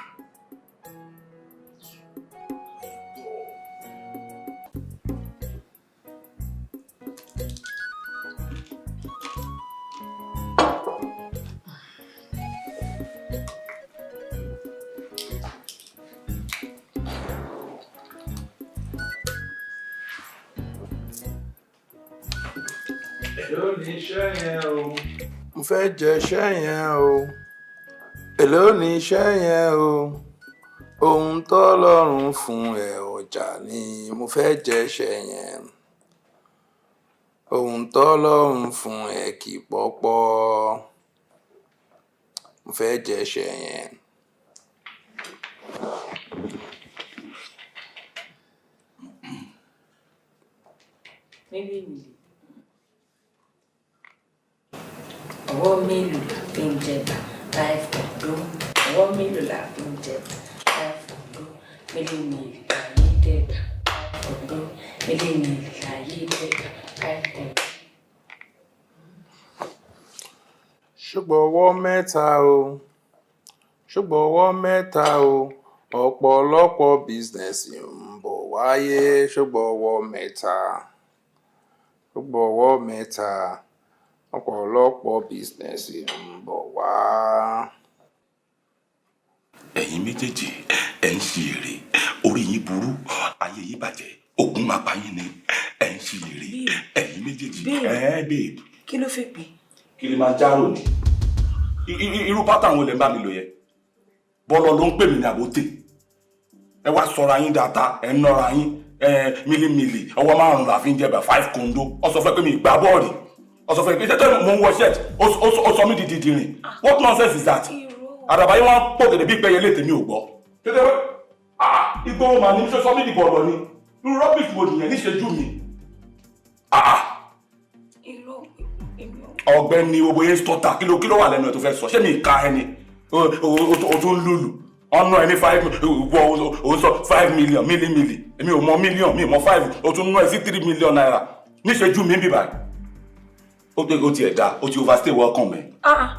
Èló ni iṣẹ́ yẹn o? Mo fẹ́ jẹ iṣẹ́ yẹn o. Èló ni iṣẹ́ yẹn o? Ohun tọ́lọ́run fún ẹ ọjà ni. Mo fẹ́ jẹ iṣẹ́ yẹn. Ohun tọ́lọ́run fún ẹ kì í pọ́pọ́. Mo fẹ́ jẹ iṣẹ́ yẹn. Mélòó mélòó? Ọwọ́ mélòó la fi ń jẹba? Five kóńdó. Ọwọ́ mélòó la fi ń jẹba? Five kóńdó. Mélòó mélòó láyé dẹ́gbà? Five kóńdó. Mélòó mélòó láyé dẹ́gbà? Five kóńdó. Ṣùgbọ́n ọwọ́ mẹ́ta o, ṣùgbọ́n ọwọ́ mẹ́ta o, ọ̀pọ̀lọpọ̀ business ń bọ̀ wáyé. Ṣùgbọ́n ọwọ́ mẹ́ta, ṣùgbọ́n ọwọ́ mẹ́ta, ọ̀pọ̀lọpọ̀ business ń bọ̀ wá. Ẹ̀yin méjèèjì, ẹ̀ ń ṣe èrè. Orí yín burú, ayé yín bàjẹ́, ògùn máa pa yín ni. Ẹ̀ ń ṣe èrè, ẹ̀yin méjèèjì. Babe. Ẹ̀ babe. Kí ló fẹ́ pè? Kilimanjaro ni. Irú pátá àwọn olè ń bá mi lò yẹn. Bọ́lọ̀ ló ń pè mí ní àbótè. Ẹ wá sọra yín dáadáa, ẹ ń nọra yín. Ẹ mílímìlì, ọwọ́ márùn-ún la fi ń jẹba, five kondo. Ọ sọ fún ẹ pé mi ì gbá bọ́ọ̀lì. Ọ sọ fún ẹ pé iṣẹ́ tó mò ń wọ shirt, ó sọ mí di dìdìrìn. What nonsense is that? Àdàbà yín wọ́n pò gèdè bí pẹ́yẹ lé tèmi ò gbọ́. Kété ah, ìgboro màá ní ṣe sọ mí di bọ̀lọ̀ ni. Irú rubbish wo nìyẹn níṣẹ́jú mi? Ah, ọ̀gbẹ́ni owó yẹn sọta, kí ló wà lẹ́nu ẹ̀ tó fẹ́ sọ? Ṣé mi ka ẹni o tún lùlù ọ̀nà ẹni five wọ o sọ 5 million mílímìlì? Èmi ò mọ million, mi ò mọ five. O tún ná ẹ sí ₦3 million níṣẹ́jú mi bíbá. Ó tó, ó tiẹ̀ dá, ó ti overstay welcome ẹ̀. Ah.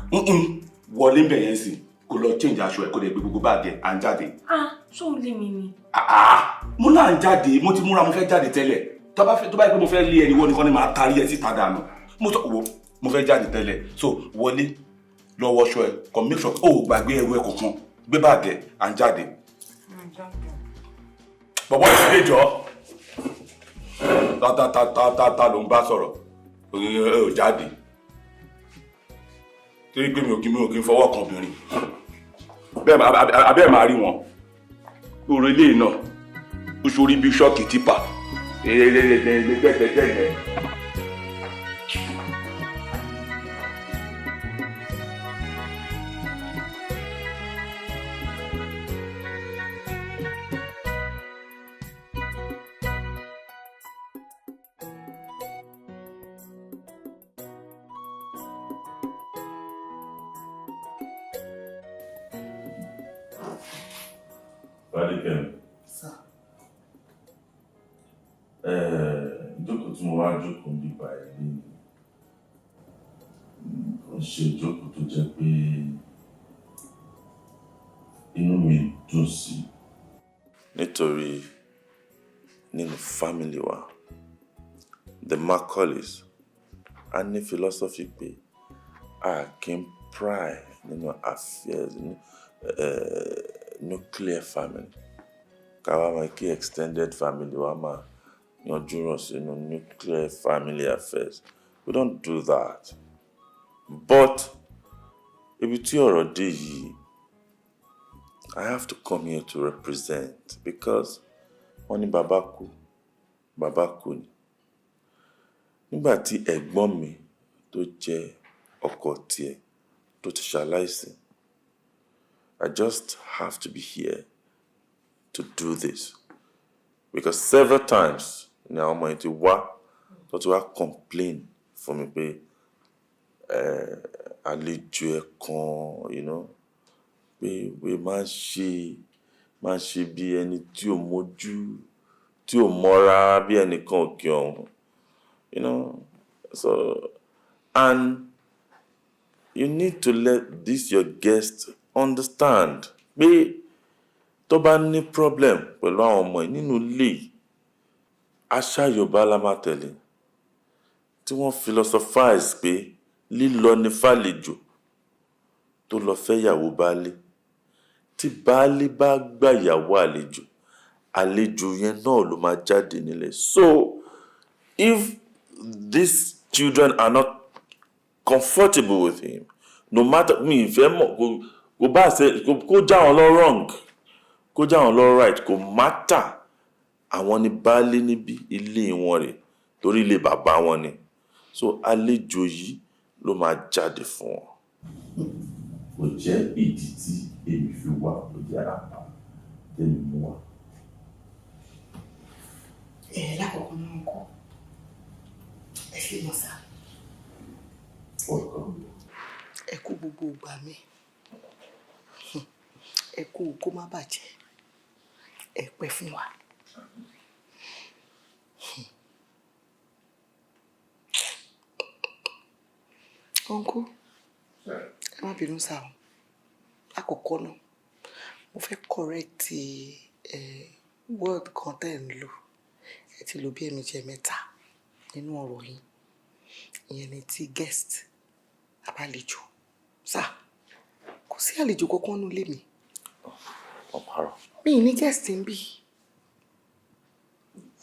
Wọlé ń bẹ̀ yẹn sì kó lọ change aṣọ ẹ̀, kó lè gbé gbogbo báàgì ẹ̀, à ń jáde. Ah, ṣó ń lé mi ni? Ah, mo náà ń jáde. Mo ti múra, mo fẹ́ jáde tẹ́lẹ̀. Tó bá fẹ́, tó bá yẹ pé mo fẹ́ lé ẹni wọ́n nìkan ni màá tarí ẹ síta dànù. Mo sọ wo, mo fẹ́ jáde tẹ́lẹ̀. So wọlé, lọ wọṣọ ẹ, kàn make sure o ò gbàgbé ẹrù ẹ kankan. Gbé báàgì ẹ, à ń jáde. Bọ̀bọ̀ ìdílé jọ. Ta ta ta ta ta ta ló ń bá sọ̀rọ̀. Ẹ ò jáde. Torí pé mi ò kí ń fọwọ́ kan obìnrin. Bẹ́ẹ̀ abẹ́ máa rí wọn. Lórí ilé náà, ó ṣorí bí ṣọ́ọ̀kì tipper. Ẹ̀ẹ́dẹ̀ẹ́dẹ̀ẹ́dẹ̀ẹ́dẹ̀. Fadékẹ́mi. Sir. Ìjókòó tí mo wá jókòó ń bíbá ẹ̀ ní kò ń ṣe ìjókòó tó jẹ́ pé inú mi dùn sí, nítorí nínú family wa, the Macaulays, a ní philosophy pé a kì í pry nínú affairs ní nuclear family, ká wá máa kí extended family wa máa yanjú rọ̀ sínú nuclear family affairs. We don't do that. But ibi tí ọ̀rọ̀ dé yìí, I have to come here to represent, because wọ́n ní bàbá kú, bàbá kú ni. Nígbà tí ẹ̀gbọ́n mi tó jẹ́ ọkọ tiẹ̀ tó ti ṣaláìsí, I just have to be here to do this, because several times ni àwọn ọmọ yẹn ti wá, tó ti wá complain fún mi pé àlejò ẹ̀ kan pé máa ń ṣe bí ẹni tí ò mójú, tí ò mọ́ra, bí ẹnìkan òkè ọ̀hún. So, and you need to let this your guest understand pé tó bá ní problem pẹ̀lú àwọn ọmọ yìí nínú ilé yìí, àṣà Yorùbá la máa tẹ̀lé, tí wọ́n philosophize pé lílọ ní fàlejò tó lọ fẹ́yàwó baálé. Tí baálé bá gbàyàwó àlejò, àlejò yẹn náà ló máa jáde nílé. So if these children are not comfortable with him, no matter, mi ìfẹ́ mọ̀, kò bá ṣe kó já wọn lọ wrong, kó já wọn lọ right, kò matter. Àwọn ní baálé níbí, ilé wọn rè, torí ilé bàbá wọn ni. So àlejò yìí ló máa jáde fún wọn. Kò jẹ́ ìdí tí èmi fi wá, kò jẹ́ àbá tèmi mú wá. Ẹ lákọ̀ọ́kọ́ náà kọ́, ẹ ṣe mọ̀ sá. Welcome. Ẹ kú gbogbo ìgbà mi, ẹ kú kó má bàjẹ́, ẹ pẹ́ fún wa. Uncle, ẹ má bínú sá o. Lákọ̀ọ́kọ́ náà, mo fẹ́ correct word kan tẹ́ ń lò. Ẹ ti lò bí ẹ̀ẹ̀mejì, ẹ̀mẹ́ta nínú ọ̀rọ̀ yín. Ìyẹn ni ti guest, àbálejò. Sá, kò sí àlejò kankan nínú ilé mi. Ọ̀parọ̀. Mi ì ní guest ń bí.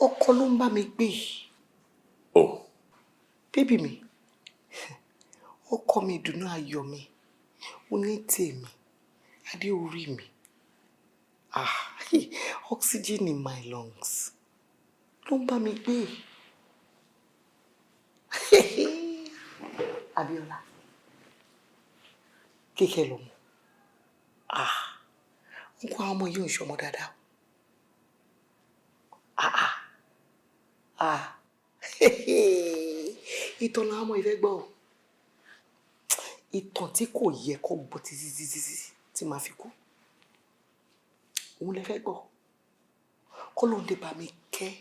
Ọkọ ló ń bá mi gbé. Oh. Baby mi, ọkọ mi, ìdùnnú ayọ̀ mi, oní tèmi, adé orí mi. Ah, oxygen in my lungs ló ń bá mi gbé. Abíọ́lá, kíkẹ́ lọ́mọ. Ah, n kó àwọn ọmọ yìí ò ń ṣọmọ dáadáa. Ah ah ah, ìtàn làwọn ọmọ yìí fẹ́ gbọ́ o. Ìtàn tí kò yẹ kó gbọ́ títí títí tí màá fi kú. Òun lè fẹ́ gbọ́. Kọ́lọ́hun dé bá mi kẹ́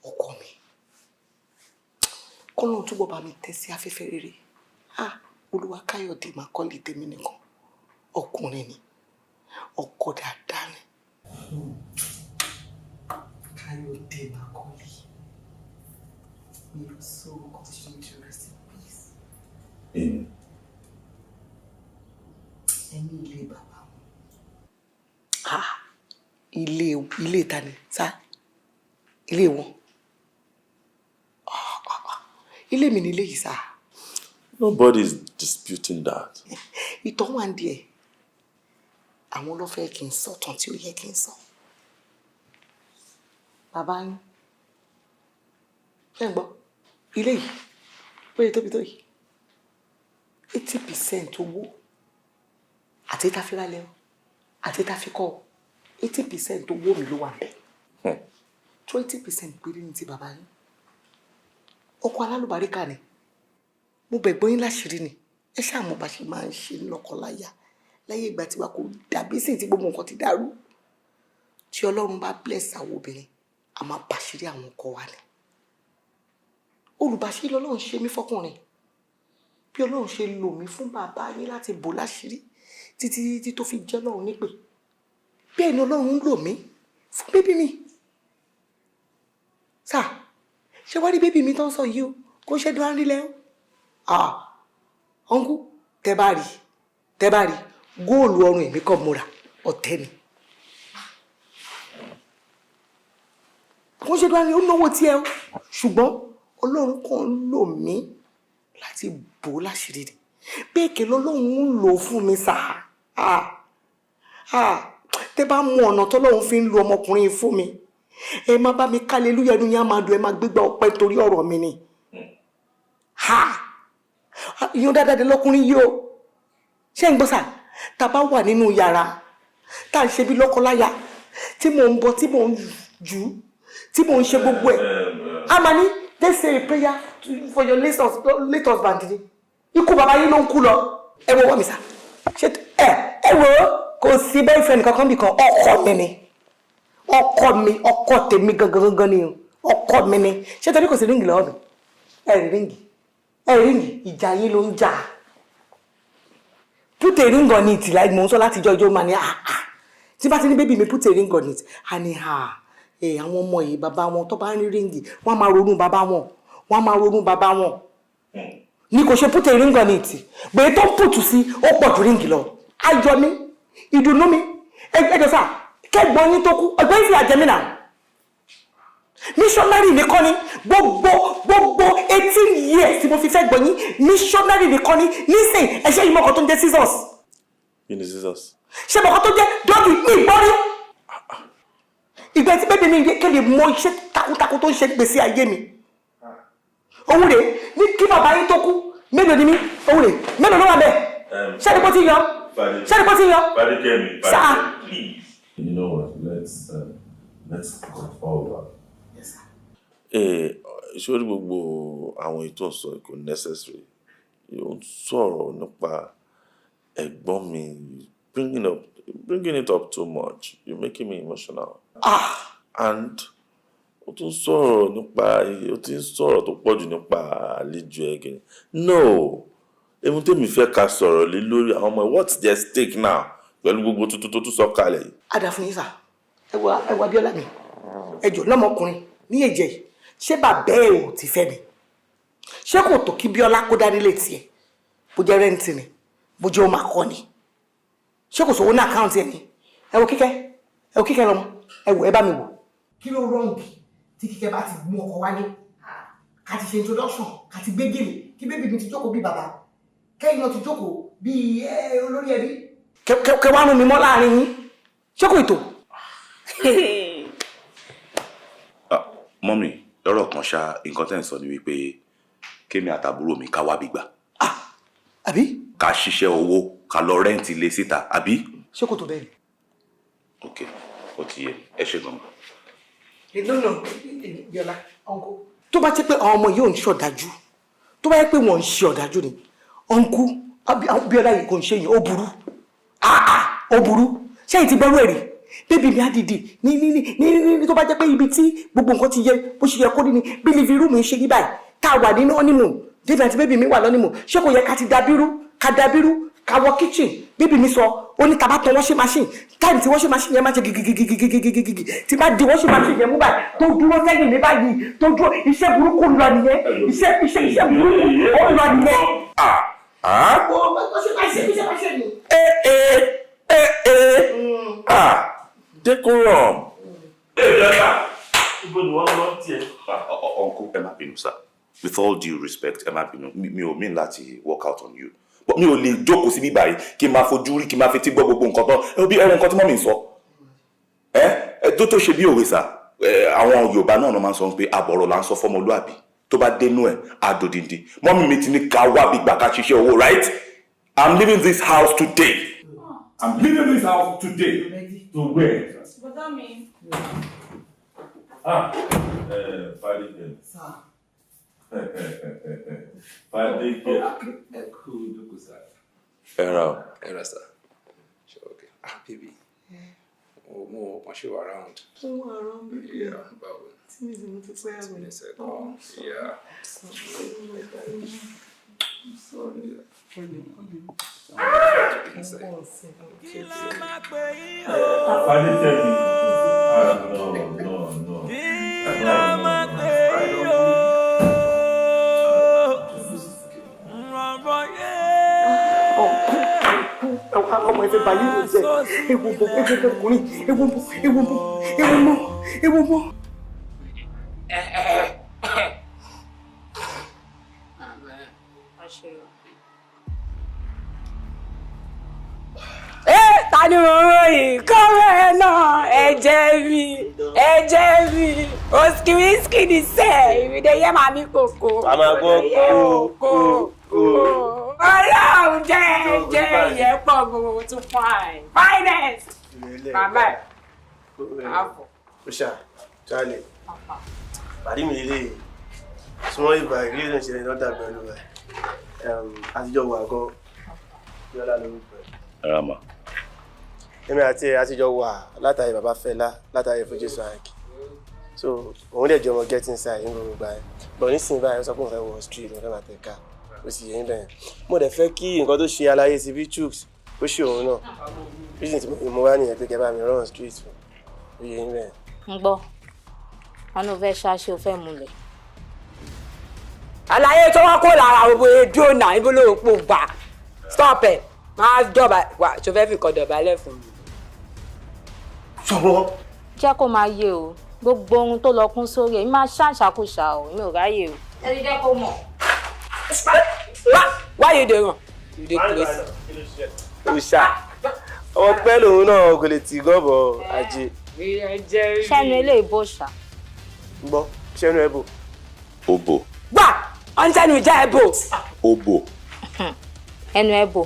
ọkọ mi. Kọ́lọ́hun túbọ̀ bá mi tẹ́ sí afẹ́fẹ́ rere. Ah, Olúwa Káyọ̀dé Macaulay tèmi nìkan. Ọkùnrin ni. Ọkọ dáadáa ni. Káyọ̀dé Macaulay. May your soul continue to rest in peace. Amen. Ẹni ilé bàbá wọn. Ah, ilé ta ni sá? Ilé wọn. Ah, ah, ah. Ilé mi ni ilé yìí sá. Nobody is disputing that. Ìtàn wà ń díẹ̀. Àwọn ló fẹ́ kí n sọ̀tàn tí ó yẹ kí n sọ. Bàbá yín. Ṣé ń gbọ́? Ilé yìí, bóyá tóbi tó yìí. 80% owó àti tá a fi rálẹ̀ o, àti tá a fi kọ́ o, 80% owó mi ló wà ńbẹ̀. 20% péré ní ti bàbá yín. Ọkọ alálùbáríkà ni. Mo bẹ̀ gbọ́n yín láṣìírí ni. Ẹ ṣáà mọ̀ bá ṣe máa ń ṣe lọ́kọláya láyé ìgbà tí wa kò dàbí sí tí gbogbo nǹkan ti dàrú. Tí Ọlọ́run bá bless àwọn obìnrin, a máa bàṣírí àwọn ọkọ wa ni. Olùbàṣírí lọ́lọ́run ṣe mí fọ́kùnrin. Bí Ọlọ́run ṣe lò mí fún bàbá yín láti bò láṣìírí títí títí tó fi jẹ́ Ọlọ́run nípè. Bẹ́ẹ̀ ni Ọlọ́run ń lò mí fún baby mi. Sà, ṣé wá rí baby mi tó ń sọ yìí o? Kò ṣe dúró rí lẹ́ o. Ah, uncle, tẹ́ bá rí, tẹ́ bá rí, góòlù ọrùn èmi kọ́ mo rà, ọ̀tẹ̀ ni. Kò ṣe dúró rí, ó náwó tiẹ̀ o. Ṣùgbọ́n Ọlọ́run kàn ń lò mí láti bò ó láṣìírí ni. Bẹ́ẹ̀ kẹ́ lọ́lọ́run ń lò fún mi sà. Ah, ah, tẹ́ bá mú ọ̀nà tọ́lọ́run fi ń lo ọmọkùnrin yìí fún mi, ẹ má bá mi kálelúyà, inú yín á máa dùn, ẹ má gbégbá ọpẹ́ torí ọ̀rọ̀ mi ni. Ha! Ìyẹn dáadáa dé lọ́kùnrin yìí o. Ṣé ń gbọ́ sà? Tá a bá wà nínú yàrá, tá à ń ṣe bí lọ́kọláya, tí mò ń bọ, tí mò ń jù, tí mò ń ṣe gbogbo ẹ̀. A máa ní, "Let's say a prayer for your late husband" ni. Ikú bàbá yín ló ń kú lọ. Ẹ wo wọ́n mi sà. Ṣé ẹ wo kò sí boyfriend kankan bí kan, ọkọ mi ni. Ọkọ mi, ọkọ tèmi gangan gangan ni o. Ọkọ mi ni. Ṣé torí kò sí ring lọ́wọ́ mi? Ẹ rí ring. Ẹ rí ring, ìjà yín ló ń jà. Put a ring on it, like mò ń sọ láti ijọ́ ijó máa ní ah ah. Tí bá ti ní baby mi put a ring on it, a ní ah. Ẹ àwọn ọmọ yìí bàbá wọn tó bá ń rí ring, wọ́n á máa ronú bàbá wọn. Wọ́n á máa ronú bàbá wọn. Ní kò ṣe put a ring on it. Gbèyí tó ń pùtù sí, ó pọ̀ ju ring lọ. Ayọ̀ mi, ìdùnnú mi, ẹ jọ sà, kẹ́gbọ́n yín tó kú, ẹ̀gbọ́n yín fi àjẹ mí náà. Missionary nìkan ni gbogbo 18 years tí mo fi fẹ́ gbọ́n yín, missionary nìkan ni. Nísìn, ẹ̀ṣẹ́ yìí mọ̀kàn tó ń jẹ́ scissors. Kí ni scissors? Ṣé mọ̀kàn tó jẹ́ doggy ní ìgbọ́rí? Ìgbà tí bẹ́ẹ̀ mi kéde mọ iṣẹ́ takuntakun tó ń ṣe gbèsè ayé mi. Òun rèé ní kí bàbá yín tó kú, mélòó ni mí? Òun rèé, mélòó ló wà bẹ́ẹ̀? Ṣé ni bó ti yọ? Ṣé ni bó ti yọ? Fadékẹ́mi, Sir. please. You know what? Let's cut all that. Eh, sórí gbogbo àwọn ètò ìsọ kò necessary. Ó ń sọ̀rọ̀ nípa ẹ̀gbọ́n mi, bringing it up too much. You're making me emotional. Ah. And ó tún sọ̀rọ̀ nípa, ó ti ń sọ̀rọ̀ tó pọ̀jù nípa àlejò ẹ̀. No, ohun tèmi fẹ́ ká sọ̀rọ̀ lé lórí àwọn ọmọ, what's their stake now pẹ̀lú gbogbo tuntun tó tún sọ kalẹ̀ yìí? Ada fún yín sà. Ẹ wo Abíọ́lá mi. Ẹ jọ̀ọ́, lọ́mọkùnrin ní èjẹ̀ yìí, ṣé bàbá ẹ̀ ò ti fẹ́ mi? Ṣé kò tó kí Bíọ́lá kó dárí létí ẹ̀? Bó jẹ́ rent ni, bó jẹ́ ó máa kọ́ ni. Ṣé kò sówó ní account ẹ̀ ni? Ẹ wo Kíkẹ́, ẹ wo Kíkẹ́ lọ́mọ, ẹ wò, ẹ bá mi wò. Kí ló wrong tí Kíkẹ́ bá ti mú ọkọ wálé? Ká ti ṣe introduction, ká ti gbé gèlè, kí baby mi ti jókòó bí bàbá. Kẹ́yìn náà ti jókòó bí olórí ẹbí. Kẹ wá rún mi mọ́ láàrin yín. Ṣé kò tó? Ah, mummy, lọ́rọ̀ kan ṣá, nǹkan tẹ́ ń sọ ni wípé kémi àtàbúrò mi ká wábi gbà. Ah, àbí? Ká ṣiṣẹ́ owó, ká lọ rent ilé síta, àbí? Ṣé kò tó bẹ́ẹ̀ ni? Ok, ó ti yé, ẹ ṣe gan. No, no, Bíọ́lá, uncle. Tó bá jẹ́ pé àwọn ọmọ yìí ò ń ṣọ̀dájú, tó bá yẹ pé wọ́n ń ṣe ọ̀dájú ni, uncle, Bíọ́lá yìí kò ń ṣe yìí, ó burú. Ah ah, ó burú. Ṣé èyí ti gbọ́rú ẹ̀rí? Baby mi á dìde ní tó bá jẹ́ pé ibi tí gbogbo nǹkan ti yẹ bó ṣe yẹ kó rí ni bí living room ń ṣe ní báyìí, tá a wà nínú honeymoon, David àti baby mi wà lọ́nímù, ṣé kò yẹ ká ti dabírú, ká dabírú, Ká wọ kitchen, baby mi sọ, ó ní tá bá tan washing machine, time tí washing machine yẹn máa ṣe gigigigigigigigi, tí bá di washing machine yẹn mú báyìí, tó dúró sẹ́yìn mi báyìí, tó dúró, iṣẹ́ burúkú lọ nìyẹn, iṣẹ́ iṣẹ́ iṣẹ́ burúkú ó lọ nìyẹn. Ah! Washing machine, iṣẹ́ machine ni. Eh eh eh eh ah! Decorum. Ibo ni wọ́n lọ tiẹ̀? Uncle, ẹ má bínú sir. With all due respect, ẹ má bínú. Mi ò mean láti work out on you. But mi ò lè jókòó síbí báyìí kí n máa fojú rí, kí n máa fetí gbọ́ gbogbo nǹkan tán. Ẹ bí ẹwọn nǹkan tí mummy ń sọ. Ẹ ẹ tó tó ṣe bí òwe sà. Ẹ àwọn Yorùbá náà ló máa ń sọ pé àbọ̀rọ̀ là ń sọ fọ́mọlúàbí. Tó bá dénú ẹ̀, á dòdìndín. Mummy mi ti ní ká wá bí gbà ká ṣiṣẹ́ owó, right? I'm leaving this house today. I'm leaving this house today. To where? Bọ́dá mi. Ah, Fadékẹ́. Fadékẹ́. Ẹ kú jókòó sá. Ẹ ra o. Ẹ ra sá. Ṣé okay? Ah, baby. Mo kàn ṣe wà round. Ó wà round, baby. Yeah, báwo? Tí mi sì mú ti pẹ́ àmì. Tí mi ṣe kọ́. Yeah. I'm sorry. Kí la máa pè yín o? Fadékẹ́ mi. Ah, no, no, no. Kí la máa pè yín o? Rọ̀rọ̀ yé. Ọmọ ìfẹ́ báyìí ló jẹ́ ewu bọ̀, ewu bọ̀ ọkùnrin, ewu bọ̀, ewu bọ̀, ewu mọ́, ewu mọ́. Ta ni mo ròyìn kọ́rẹ́ náà? Ẹ̀jẹ̀ mi, ẹ̀jẹ̀ mi, òsìkìwìsìkì ní sẹ́ ìrìndè yẹ́ màmí kòkó. A máa gbọ́ kó kó kó. Ọlọ́run jẹ́ jẹ́ ìyẹn pọ̀ gbogbo tún fine finance. Màmá ẹ̀ káàbọ̀. Ó ṣá, Charlie. Pàdé mi lélẹ̀ súnmọ́ ìgbà ìrírí ló ń ṣẹlẹ̀ lọ́dà pẹ̀lú ẹ̀. Àtijọ́ wà gan. Bíọ́lá lórúkọ ẹ̀. Rama. Èmi àti ẹ̀ àtijọ́ wà látàrí bàbá Fẹlá, látàrí Fuji Swank. So òun dẹ̀ jẹ́ ọmọ get inside ní gbogbo ìgbà yẹn. But nísìnyí báyìí ó sọ pé òun fẹ́ wọ street, òun fẹ́ máa tẹ̀ ká. Ó sì yẹ ń bẹ̀rẹ̀. Mo dẹ̀ fẹ́ kí nǹkan tó ṣe aláyé ti bí Chuks ó ṣe òun náà. Reason tí mo wá nìyẹn pé kẹ́ bá mi run street fún. Ó yẹ ń bẹ̀rẹ̀. Ń gbọ́, wọn ló fẹ́ ṣáṣe, ó fẹ́ múlẹ̀. Àlàyé tó wọ́n kó lára gbogbo èdè ọ̀nà ibo ló ń pò gbà. Stop ẹ̀, máa dọ̀bà wà tó fẹ́ fi kọ́ dọ̀bálẹ̀ fún mi. Sọ̀rọ̀. Jẹ́ kó máa yé o, gbogbo ohun tó lọ kún sórí ẹ̀, máa ṣàṣàkóṣà o, mi ò ráyè o. Ẹ ti jẹ́ kó mọ̀. Why you dey run? You dey craze. Ó ṣá, ọmọ pẹ́ lòun náà kò lè tì gọ́bọ̀ ajé. Ṣẹ́nu eléyìí bò ṣá. Gbọ́, ṣẹ́nu ẹ bò. Ó bò. Gbà, ọ̀n sẹ́nu ìjà ẹ bò. Ó bò. Ẹnu ẹ bò.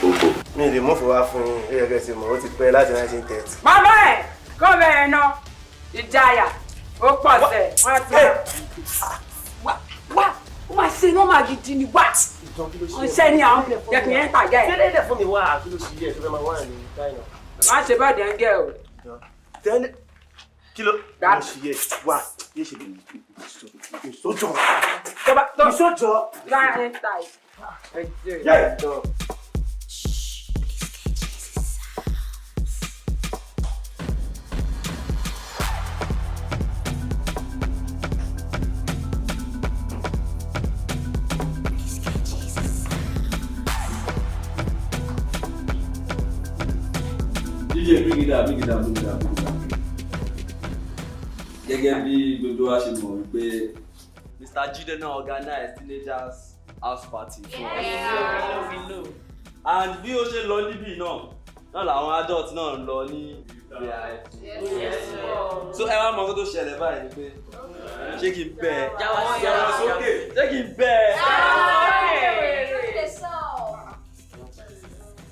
Ó bò. Mi ò lè mú fòwá fún yín, ó yẹ kẹ́ ti mọ̀, ó ti pẹ́ láti 1930. Màmá ẹ̀ kó bẹ̀rẹ̀ náà, ìjayà, ó pọ̀ sẹ̀, wọ́n ti wá. Wá, ó máa ṣe nọ́mà gidi ni wá. Ọ̀ṣẹ́ ni àwọn jẹ́ kí n yẹn tàgẹ́ ẹ̀. Tẹ́lẹ̀ fún mi wá, kí ló ṣe yẹ tó fẹ́ máa wá ní China. Má ṣe bá dẹ́ngẹ́ o. Tẹ́lẹ̀ kí ló ṣe yẹ wá, yé ṣe ìsójọ́. Ìsójọ́. Láàrin ta ẹ̀. DJ, bring it down, bring it down, bring it down, bring it down. Gẹ́gẹ́ bí gbogbo wa ṣe mọ̀ wípé Mr. Jide náà organize teenagers house party fún wa. And bí ó ṣe lọ níbí náà, náà làwọn adult náà ń lọ ní VIP. So ẹ wá mọ nǹkan tó ṣẹlẹ̀ báyìí ni pé ṣé kí n bẹ́ ẹ? Ṣé kí n bẹ́ ẹ?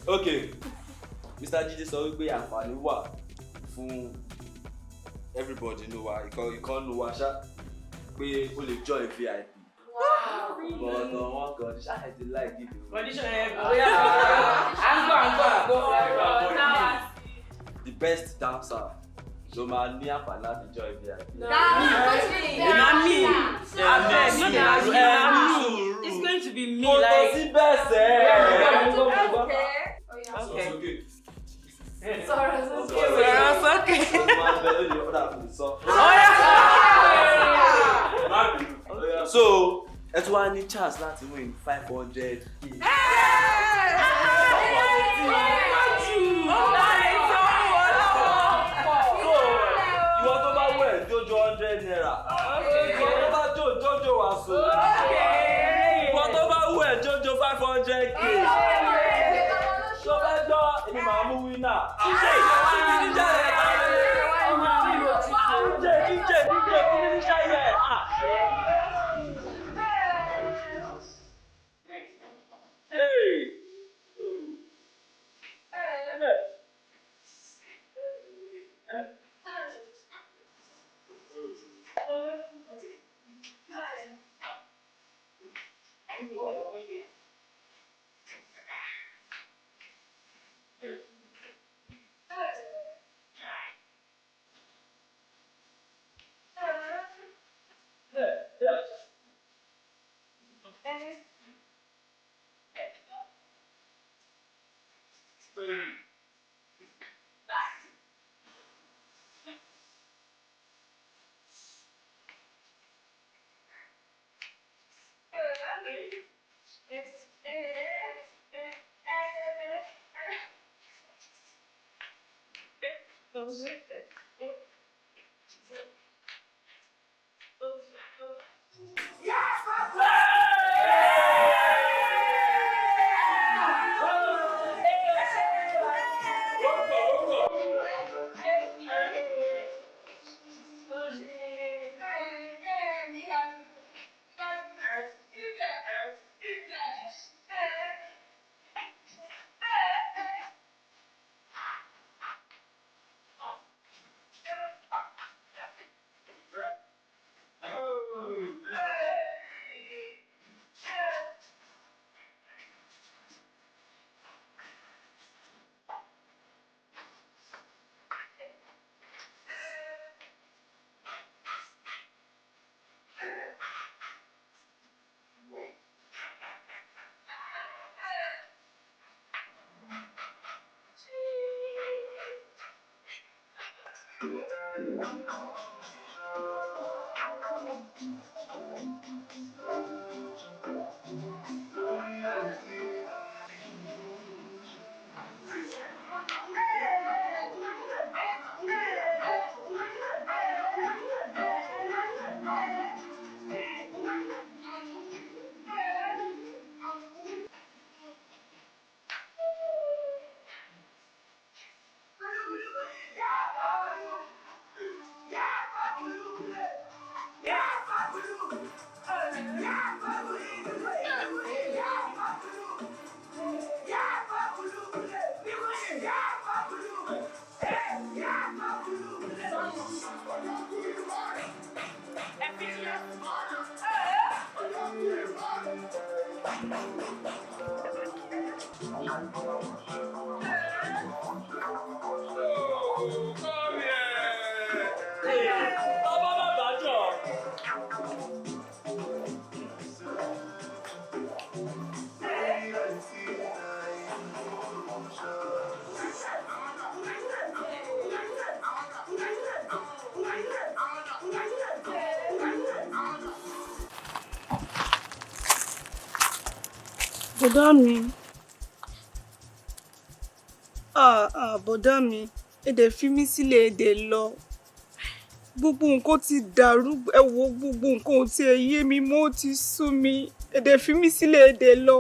Okay. Mr. Jide sọ wípé àǹfààní wà fún everybody nínú wa, ìkan nínú wa ṣá pé ó lè join VIP. But on one condition, I dey like give you. Condition ẹ̀ bóyá à ń gbọ́ à ń gbọ́ à ń gbọ́. The best dancer ló máa ní àǹfààní láti join VIP. Na me. Abeg, no dey ask me. Na me. It's going to be me. Kò tó Like. sí bẹ́ẹ̀ sẹ́. Okay. Sọ̀rọ̀ sókè. Sọ̀rọ̀ sókè. Sọ. So ẹ tún wá ní chance láti win 500K. So ìwọ tó bá wẹ̀ jójó ₦100. Ìwọ tó bá jó jójó wàsó. Ìwọ tó bá wẹ̀ jójó 500K. Tó bá gbọ́ èmi màá mú wínà. DJ DJ DJ DJ DJ fún mi níṣẹ́ yẹn. Hey. Bàbá bàbá jọ. Bọ̀dá mi. Ah, ah, bọ̀dá mi, ẹ dẹ̀ fi mí sílẹ̀, ẹ dẹ̀ lọ. Gbogbo nǹkan ti dàrú, ẹ wo gbogbo nǹkan ò tiẹ̀ yé mi mọ́, ó ti sú mi. Ẹ dẹ̀ fi mí sílẹ̀, ẹ dẹ̀ lọ.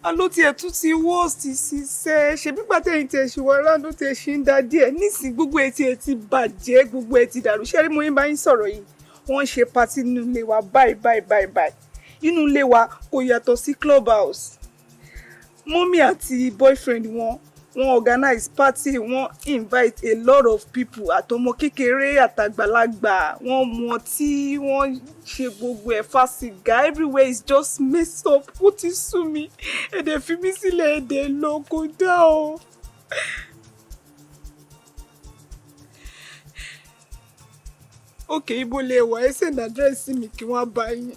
Aló tiẹ̀ tún ti worst ṣiṣẹ́, ṣebí gbà tẹ̀yìn tiẹ̀ ṣì wà round ó tiẹ̀ ṣì ń da díẹ̀. Nísìnyí gbogbo ẹ̀ tiẹ̀ ti bàjẹ́, gbogbo ẹ̀ ti dàrú. Ṣé rí mo yín bá yín sọ̀rọ̀ yìí? Wọ́n ń ṣe party nínú ilé wa báyìí báyìí báyìí báyìí. Inú ilé wa kò yàtọ̀ sí club house. Mọ́mí àti boyfriend wọn, Wọ́n organize party, wọ́n invite a lot of people, àtọmọ kékeré àtàgbàlagbà. Wọ́n mu ọtí, wọ́n ṣe gbogbo ẹ̀, fa sìgá. Everywhere is just messed up. Ó ti sú mi. Ẹ dẹ̀ fi mí sílẹ̀, ẹ dẹ̀ lọ, kò dá o. Okay, ibo lẹ wà? Ẹ send address sí mi kí wọ́n bá yín.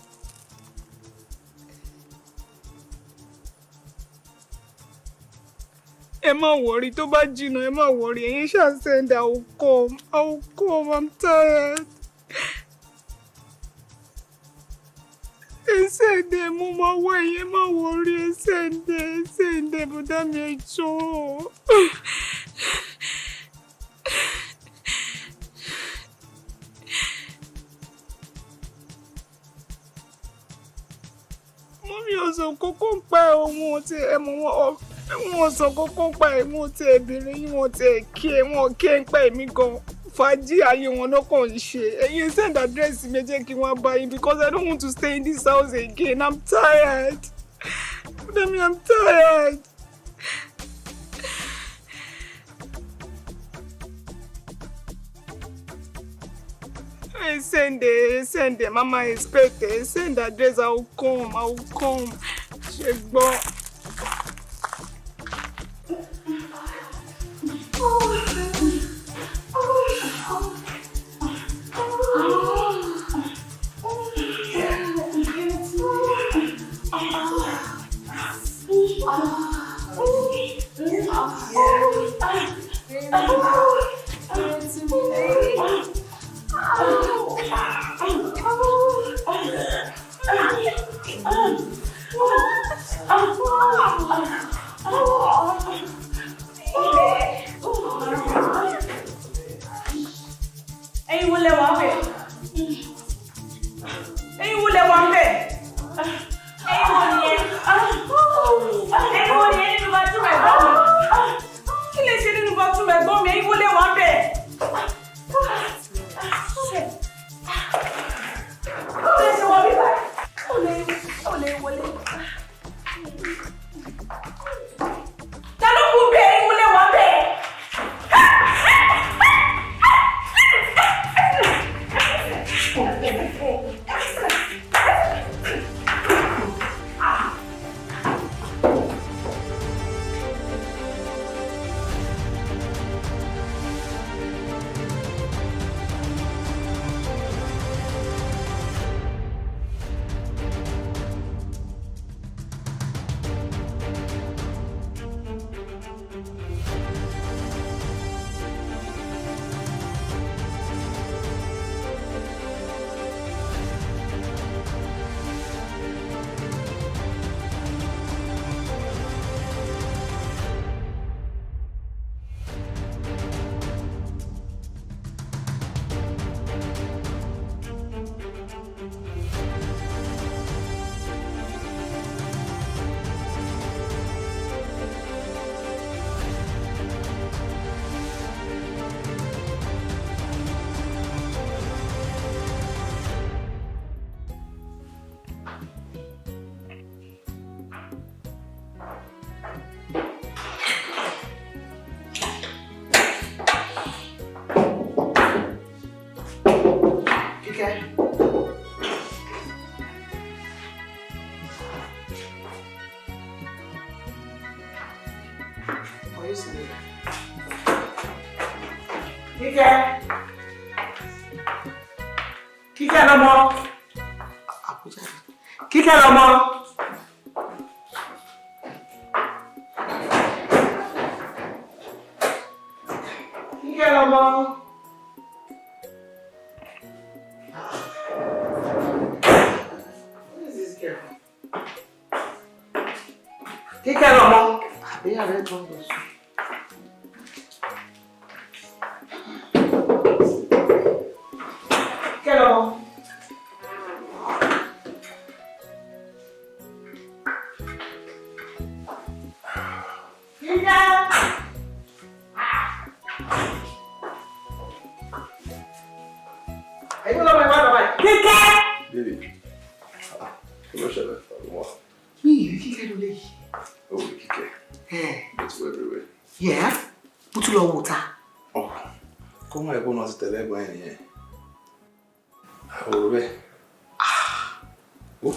Ẹ má worry, tó bá jìnnà, ẹ má worry. Ẹ̀yin ṣáà send, I will come, I will come. I'm tired. Ẹ send ẹ, mo máa wá ẹ̀yin, ẹ má worry. Ẹ send ẹ, ẹ send ẹ, bọ̀dá mi, ẹ jọ̀ọ́. Mummy ò sọ kókó ń pa ẹ̀, wọn ti ẹ̀ mọ̀ wọn, wọn sọ kókó ń pa ẹ̀, wọn ti ẹ̀ bèrè yín, wọn ti ẹ̀ kí ẹ̀, wọn kí ẹ̀ ń pa ẹ̀mí gan. Fàájì ayé wọn náà kàn ń ṣe. Ẹ̀yin send address mi, jẹ́ kí wọ́n bá yín, because I don't want to stay in this house again. I'm tired. Mummy, I'm tired. Ẹ send ẹ, send ẹ, mama expect ẹ, send address, I will come, I will come. Ṣé gbọ́? Ẹ̀yin wo lẹ wà ń bẹ̀? Ẹ̀yin wo lẹ wà ń bẹ̀? Ẹ̀yin wo ni ẹ? Ẹ̀yin wo ni ẹ nínú bathroom ẹ̀gbọ́n mi? Kí lè ṣe nínú bathroom ẹ̀gbọ́n mi? Ẹ̀yin wo lẹ wà ń bẹ̀? Ó lè ṣe wọ bíbá. Ó lè wọlé. Ta ló kú bẹ́ẹ̀? Ẹ̀yin wo lẹ wà ń bẹ̀? Kíkẹ́. Are you sleeping? Kíkẹ́. Kíkẹ́ lọ́mọ. Kíkẹ́ lọ́mọ. Kíkẹ́ lọ́mọ. Who is this girl? Kíkẹ́ lọ́mọ. Àbí ààrẹ tó ń lọ sùn. Kíkẹ́ lọ́mọ. Kíkẹ́. Ẹ̀yin lọ́mọ ẹ̀ wá lọ́mọ ẹ̀. Kíkẹ́. Baby, kí ló ṣẹlẹ̀? Wá. Mi ì rí Kíkẹ́ lólè yìí. Oh, Kíkẹ́. It's everywhere. Yeah, mo tún lọ wò ta. Kó má ẹ̀kọ́ náà ti tẹ̀lé ẹ̀gbọ́n ẹ̀ nìyẹn. Àwòrán bẹ́ẹ̀. Oh,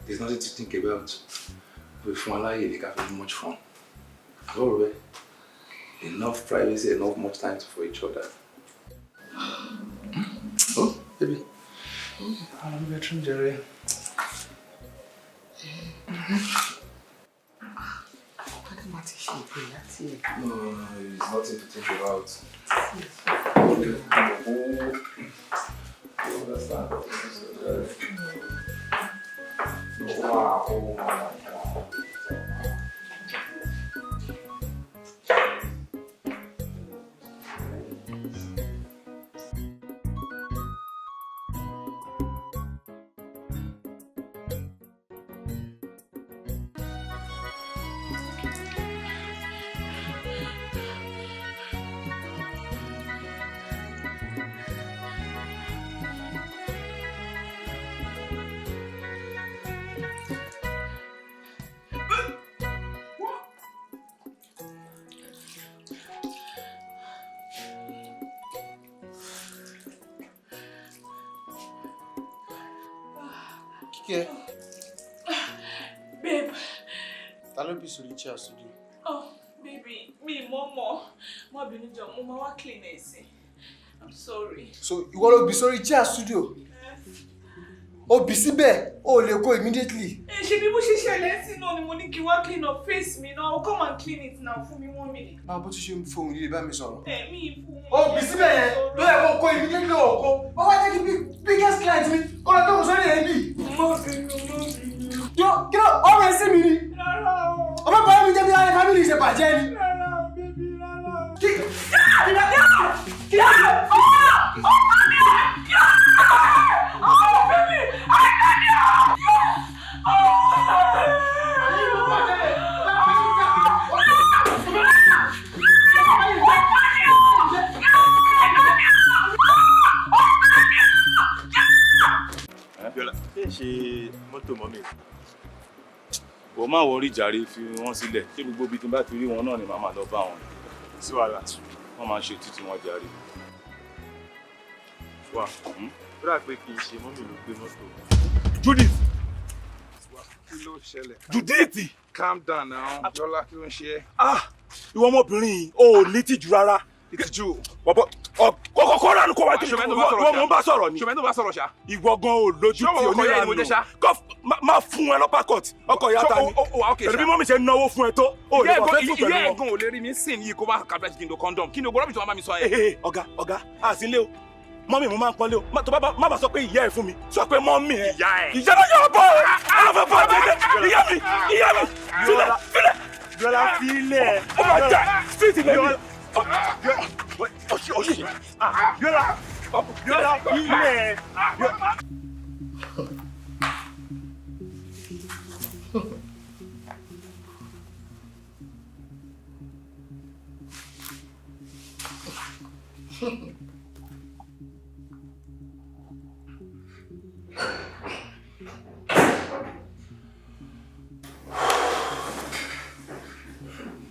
there's nothing to think about. We fún aláyè ní ká fi much fun. Àwòrán bẹ́ẹ̀. Enough privacy, enough much time for each other. Oh, baby. I'm bedroom, Jerry. No, no, no, it's nothing to think about. Okay. You understand? Wow. Kíkẹ́. Babe. Ta ló bí sórí chair studio? Oh, baby, mi mọ̀ mọ̀. Má bínú jọ̀ọ́, mo máa wá clean ẹ̀ sí. I'm sorry. So ìwọ ló bí sórí chair studio? O bí síbẹ̀, o lè kó immediately. Ẹ ṣe bí bó ṣe ṣẹlẹ̀ sí náà ni mo ní kí wá clean up face mi náà. Come and clean it now fún mi 1 minute. Máa bó tún ṣe ń fohùn líle bá mi sọ̀rọ̀. Ẹ mi fún O bí síbẹ̀ yẹn, ló yẹ kó kó immediately o kó. Ó wá jẹ́ kí biggest client mi kó lọ jókòó sórí ẹ̀ bí. Má bínú, má bínú. Yọ kí ló ọmọ ẹ sí mi ni? Rárá o. Ọmọ bàbá mi jẹ́ bí ara family ṣe bàjẹ́ ni. Rárá o, baby, rárá o. Kí kí Ṣé mọ́tò mọ́mì? Wọ́n máa wọrí jàre, fi wọ́n sílẹ̀. Ṣé gbogbo ibi tí n bá ti rí wọn náà ni màá máa lọ bá wọn? Sí wàhálà. Wọ́n máa ń ṣe títí wọn jàre. Wà ó dà pé kì í ṣe mọ́mì ló gbé mọ́tò. Judith! Kí ló ṣẹlẹ̀? Judith! Calm down now. Jọlá, kí ló ń ṣe ẹ́? Ah! Ìwọ ọmọbìnrin yìí, o ò ní tìjú rárá. Ìtìjú. Bọ̀bọ̀ kọ́kọ́ ránù kó wá tó ìwọ mò ń bá sọ̀rọ̀ ni. Ṣọmọ ẹni tó bá sọ̀rọ̀ ṣá. Ìwọ gan ò lójú tí onírànú. Kọ́ máa fún ẹ lọ́pàá court ọkọ̀ ìyá ta ni. Pẹ̀lú bí mọ́mí ṣe náwó fún ẹ tó, o lè wà fẹ́ tún pẹ̀lú Ìyá wọn. ẹ̀gbọ́n ò lè rí mi sìn yìí kó má kàbíyà kí n lo condom. Kí ni ogbó rọ́bì tó máa bá mi sọ yẹn? Ọ̀gá ọ̀gá àsìnlé o, mọ́mí mo máa ń pọ́nlé o, má bàa sọ pé ìyá ẹ̀ fún mi, sọ pé mọ́mí ẹ̀. Ìyá ẹ̀. Ìyá náà yọ̀ bọ̀ ọ́, ọlọ́fẹ́ bọ̀ jẹ́jẹ́, ìyá mi, ìyá mi, filẹ̀, filẹ̀. Bíọ́lá filẹ̀. Ó máa jà, street lẹ́mi. Ọ̀ṣì, ọ̀ṣì. Bíọ́lá, Bíọ́lá filẹ̀.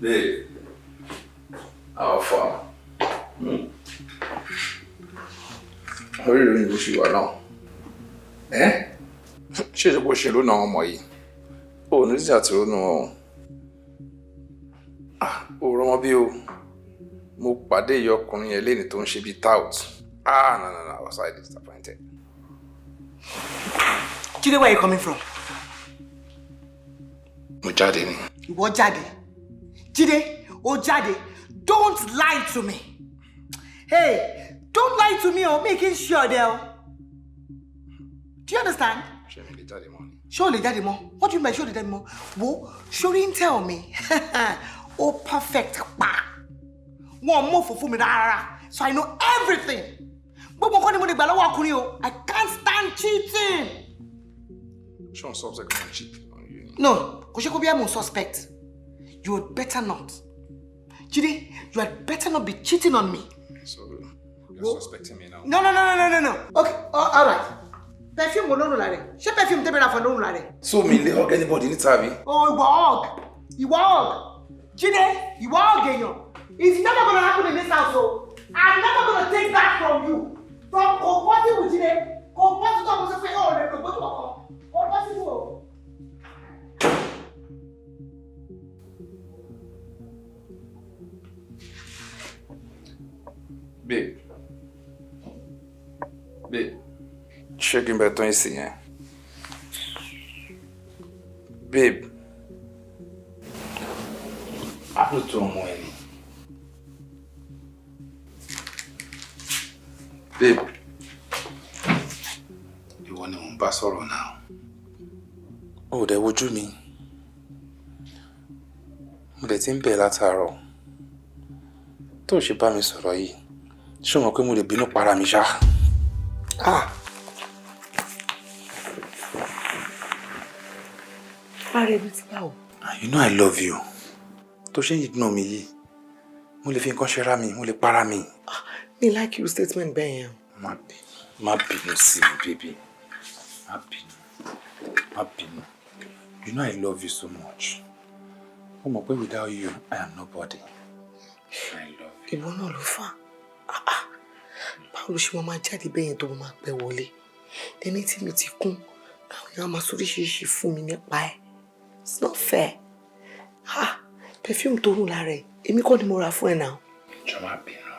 Babe, how far? Orí ìròyìn bó ṣe wà náà. Ẹ́ ṣé ìṣe bó ṣe lónà àwọn ọmọ yìí? O ò ní sí àti ronú wọn o. Ah, o rọmọ bí o. Mo pàdé ìyá ọkùnrin yẹn léni tó ń ṣe bíi tout. Ah, no, no, no, I was highly disappointed. Jide, where are you coming from? Mo jáde ni. Ìwọ jáde. Jide, o jáde. Don't lie to me. Hey, don't lie to me o, mi kì í ṣe ọ̀dẹ̀ o. Do you understand? Ṣé mi lè jáde mọ́ ni? Ṣé o lè jáde mọ́? What do you mean by ṣé o lè jáde mọ́? Wo, ṣorí ń tell me. O perfect pa. Wọ́n mú òfò fún mi rárá. So I know everything. Gbogbo nǹkan ni mo lè gbà lọ́wọ́ ọkùnrin o. I can't stand cheating. Ṣé òun suspect kan cheat on you ni? No, kò ṣe kó bí I'm suspect. You had better not. Jide, you had better not be cheating on me. So, you're suspecting me now? No, no, no, no, no, no. Okay, all right. Perfume wo ló ń rùn lára ẹ̀? Ṣé perfume tẹ́mi ra fún ló ń rùn lára ẹ̀? So mi lè hug anybody níta bí? Oh, ìwọ hug. Ìwọ hug. Jídé, ìwọ ọ̀gẹ̀yàn. It's never gonna happen in this house o. I'm never gonna take that from you. From kò possible, Jídé. Kò possible tó mo sọ pé ó lè lò gbójú kankan. Kò possible o. Babe. Babe. Ṣé kí n bẹ tán ìsìn yẹn? Babe. Àlùtò ọmọ ẹ ni. Babe. Ìwọ ni mò ń bá sọ̀rọ̀ náà. Ó dẹ̀ wojú mi. Mo dẹ̀ ti ń bẹ̀ látàárọ̀. Tó o ṣe bá mi sọ̀rọ̀ yìí, ṣé o mọ̀ pé mo lè bínú para mi ṣá? Ah! Ara ẹbí ti bá o. You know I love you. Tó ṣe ń ignore mi yìí, mo lè fi nǹkan ṣe ra mi, mo lè para mi. Mi like your statement bẹ́ẹ̀ yẹn. Má bínú, má bínú sí mi, baby. Má bínú, má bínú. You know I love you so much. Ó mọ̀ pé without you, I am nobody. I love you. Ìwọ náà ló fà á. Báwo ló ṣe máa máa jáde bẹ́ẹ̀ yẹn tó máa pẹ́ wọlé? Ẹni tí mi ti kún, àwọn èèyàn á máa sóríṣiríṣi fún mi nípa ẹ̀. It's not fair. Ah, perfume tó rùn lára ẹ̀, èmi kọ́ ni mo rà fún ẹ náà. Jọ̀ọ́ má bínú,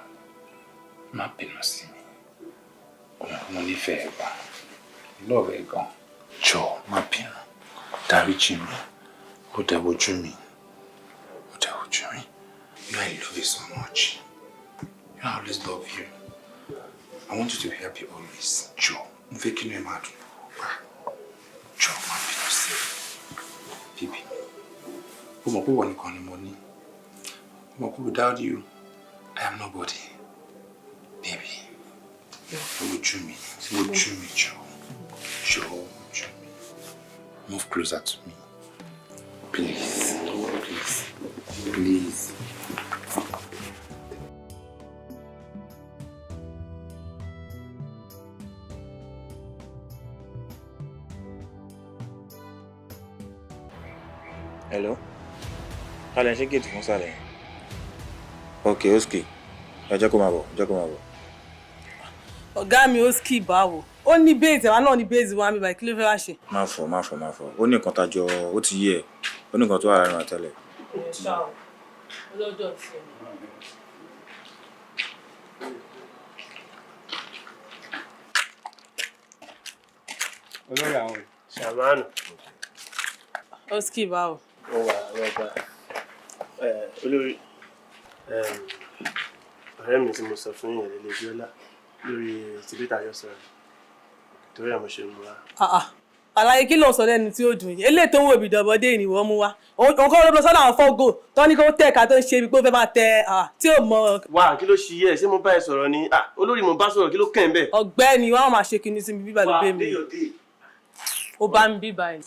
má bínú sí mi. Ó mọ̀ pé mo nífẹ̀ẹ́ ẹ gan. Love ẹ gan. Jọ̀ọ́ má bínú. Dáríjì mi. Ó dẹ̀ wojú mi. Ó dẹ̀ wojú mi. You know I love you so much. You know I always love you. I want you to be happy always. Jọ̀ọ́, mo fẹ́ kí inú ẹ máa dùn. Jọ̀ọ́ má bínú sí mi. Baby, ó mọ̀ pé ìwọ nìkan ni mo ní. Ó mọ̀ pé without you, I am nobody. Baby, wojú mi, wojú mi jọ̀ọ́. Jọ̀ọ́ wojú mi. Move closer to me. Please, please, please. Hello? Kálẹ̀ ń ṣe gate fún sàlẹ̀ yẹn. Ok, Oski. Ẹ jẹ́ kó máa bọ̀, jẹ́ kó máa bọ̀. Ọ̀gá mi, Oski báwo? Ó ní base, àwa náà ní base wa mi báyìí, kí ló fẹ́ wá ṣe? Má fọ̀, má fọ̀, má fọ̀. Ó ní nǹkan tajọ, ó ti yé ẹ. Ó ní nǹkan tó wà láàrin wa tẹ́lẹ̀. Ẹ ṣá o, ọlọ́jọ́ ti ẹ̀. Olórí àwọn. Ṣàmánù. Oski báwo? Ó wà ọba olórí ọ̀rẹ́ mi tí mo sọ fún yẹn lè Bíọ́lá lórí tìbítà yọ sọ̀rọ̀ torí ẹ̀ mo ṣe mú wa. Àlàyé kí ló ń sọ lẹ́nu tí ó dùn yìí? Eléyìí tó ń wò bí dọ̀bọ̀dé ni ìwọ mú wá. Òun kọ́ ló lọ sọ́dọ̀ àwọn fọ́gò tó ní kó tẹ̀ ká tó ń ṣe ibi pé ó fẹ́ máa tẹ tí ò mọ. Wá, kí ló ṣe yẹ? Ṣé mo bá ẹ sọ̀rọ̀ ni? Olórí mo bá sọ̀rọ̀, kí ló kàn ń bẹ̀? Ọ̀gbẹ́ni wa máa ṣe kinní sí mi bíbá ló bẹ́ mi. Ó bá mi bíbá ẹ̀.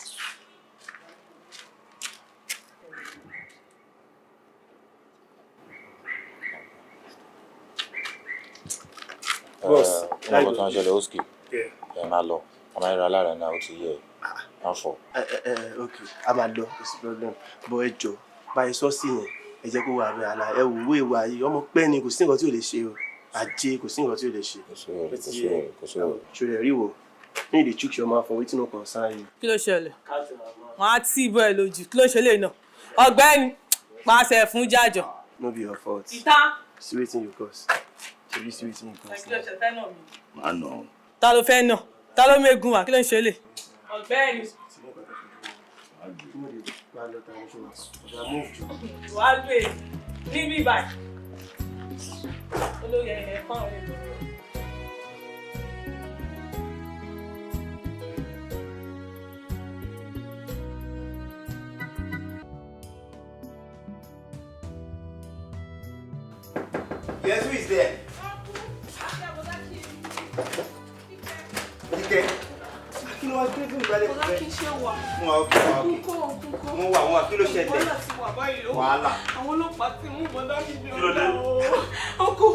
Boss, wọ́n kò tó ń ṣẹlẹ̀, Oski. Ẹ máa lọ, a máa ń ra alára náà, ó ti yé ẹ. Má fọ̀. Ok, a máa lọ, kò sí problem. Bọ̀ ẹ jọ, báyìí sọ́ọ̀sì yẹn, ẹ jẹ́ kó wà bẹ́ẹ̀ àlà. Ẹ wò ó ìwà yìí, ọmọ pẹ́ ni, kò sí nǹkan tí ò lè ṣe o. Ajé, kò sí nǹkan tí ò lè ṣe. Kò sí wẹ̀rẹ̀, kò sí wẹ̀rẹ̀, kò sí wẹ̀rẹ̀. Ṣòro rí wo, ní ìdí chook your mouth for wetin no concern you. Kí ló ṣẹlẹ̀? Wọ́n á tì í bọ́ ẹ lójú. Kí ló ṣe lè nà? Ọ̀gbẹ́ni, pàṣẹ fún jájọ. No be your fault. Ìta. See wetin you cause. Ṣebí see wetin you cause. Kí ló ṣe fẹ́ nà mí? Má nà ọ́. Ta ló fẹ́ nà? Ta ló mégun wá? Kí ló ń ṣe lè? Ọ̀gbẹ́ni. Wàá lè níbí báyìí. Olórí ẹ̀yẹ fáwọn èèyàn. Yes, who is there? Kíkẹ́. Kí ló wá kí ló fún ìgbàlẹ̀ Bọ́lá kí n ṣe wà. Mo wà ókè, mo wà ókè. Kúkọ́ kúkọ́. Mo wà, mo wà, kí ló ṣẹlẹ̀? Wàhálà ti wà báyìí o. Wàhálà. Àwọn ọlọ́pàá ti mú bọ́dá mi bí Kí ló dé? ọ̀dà o. Ọkọ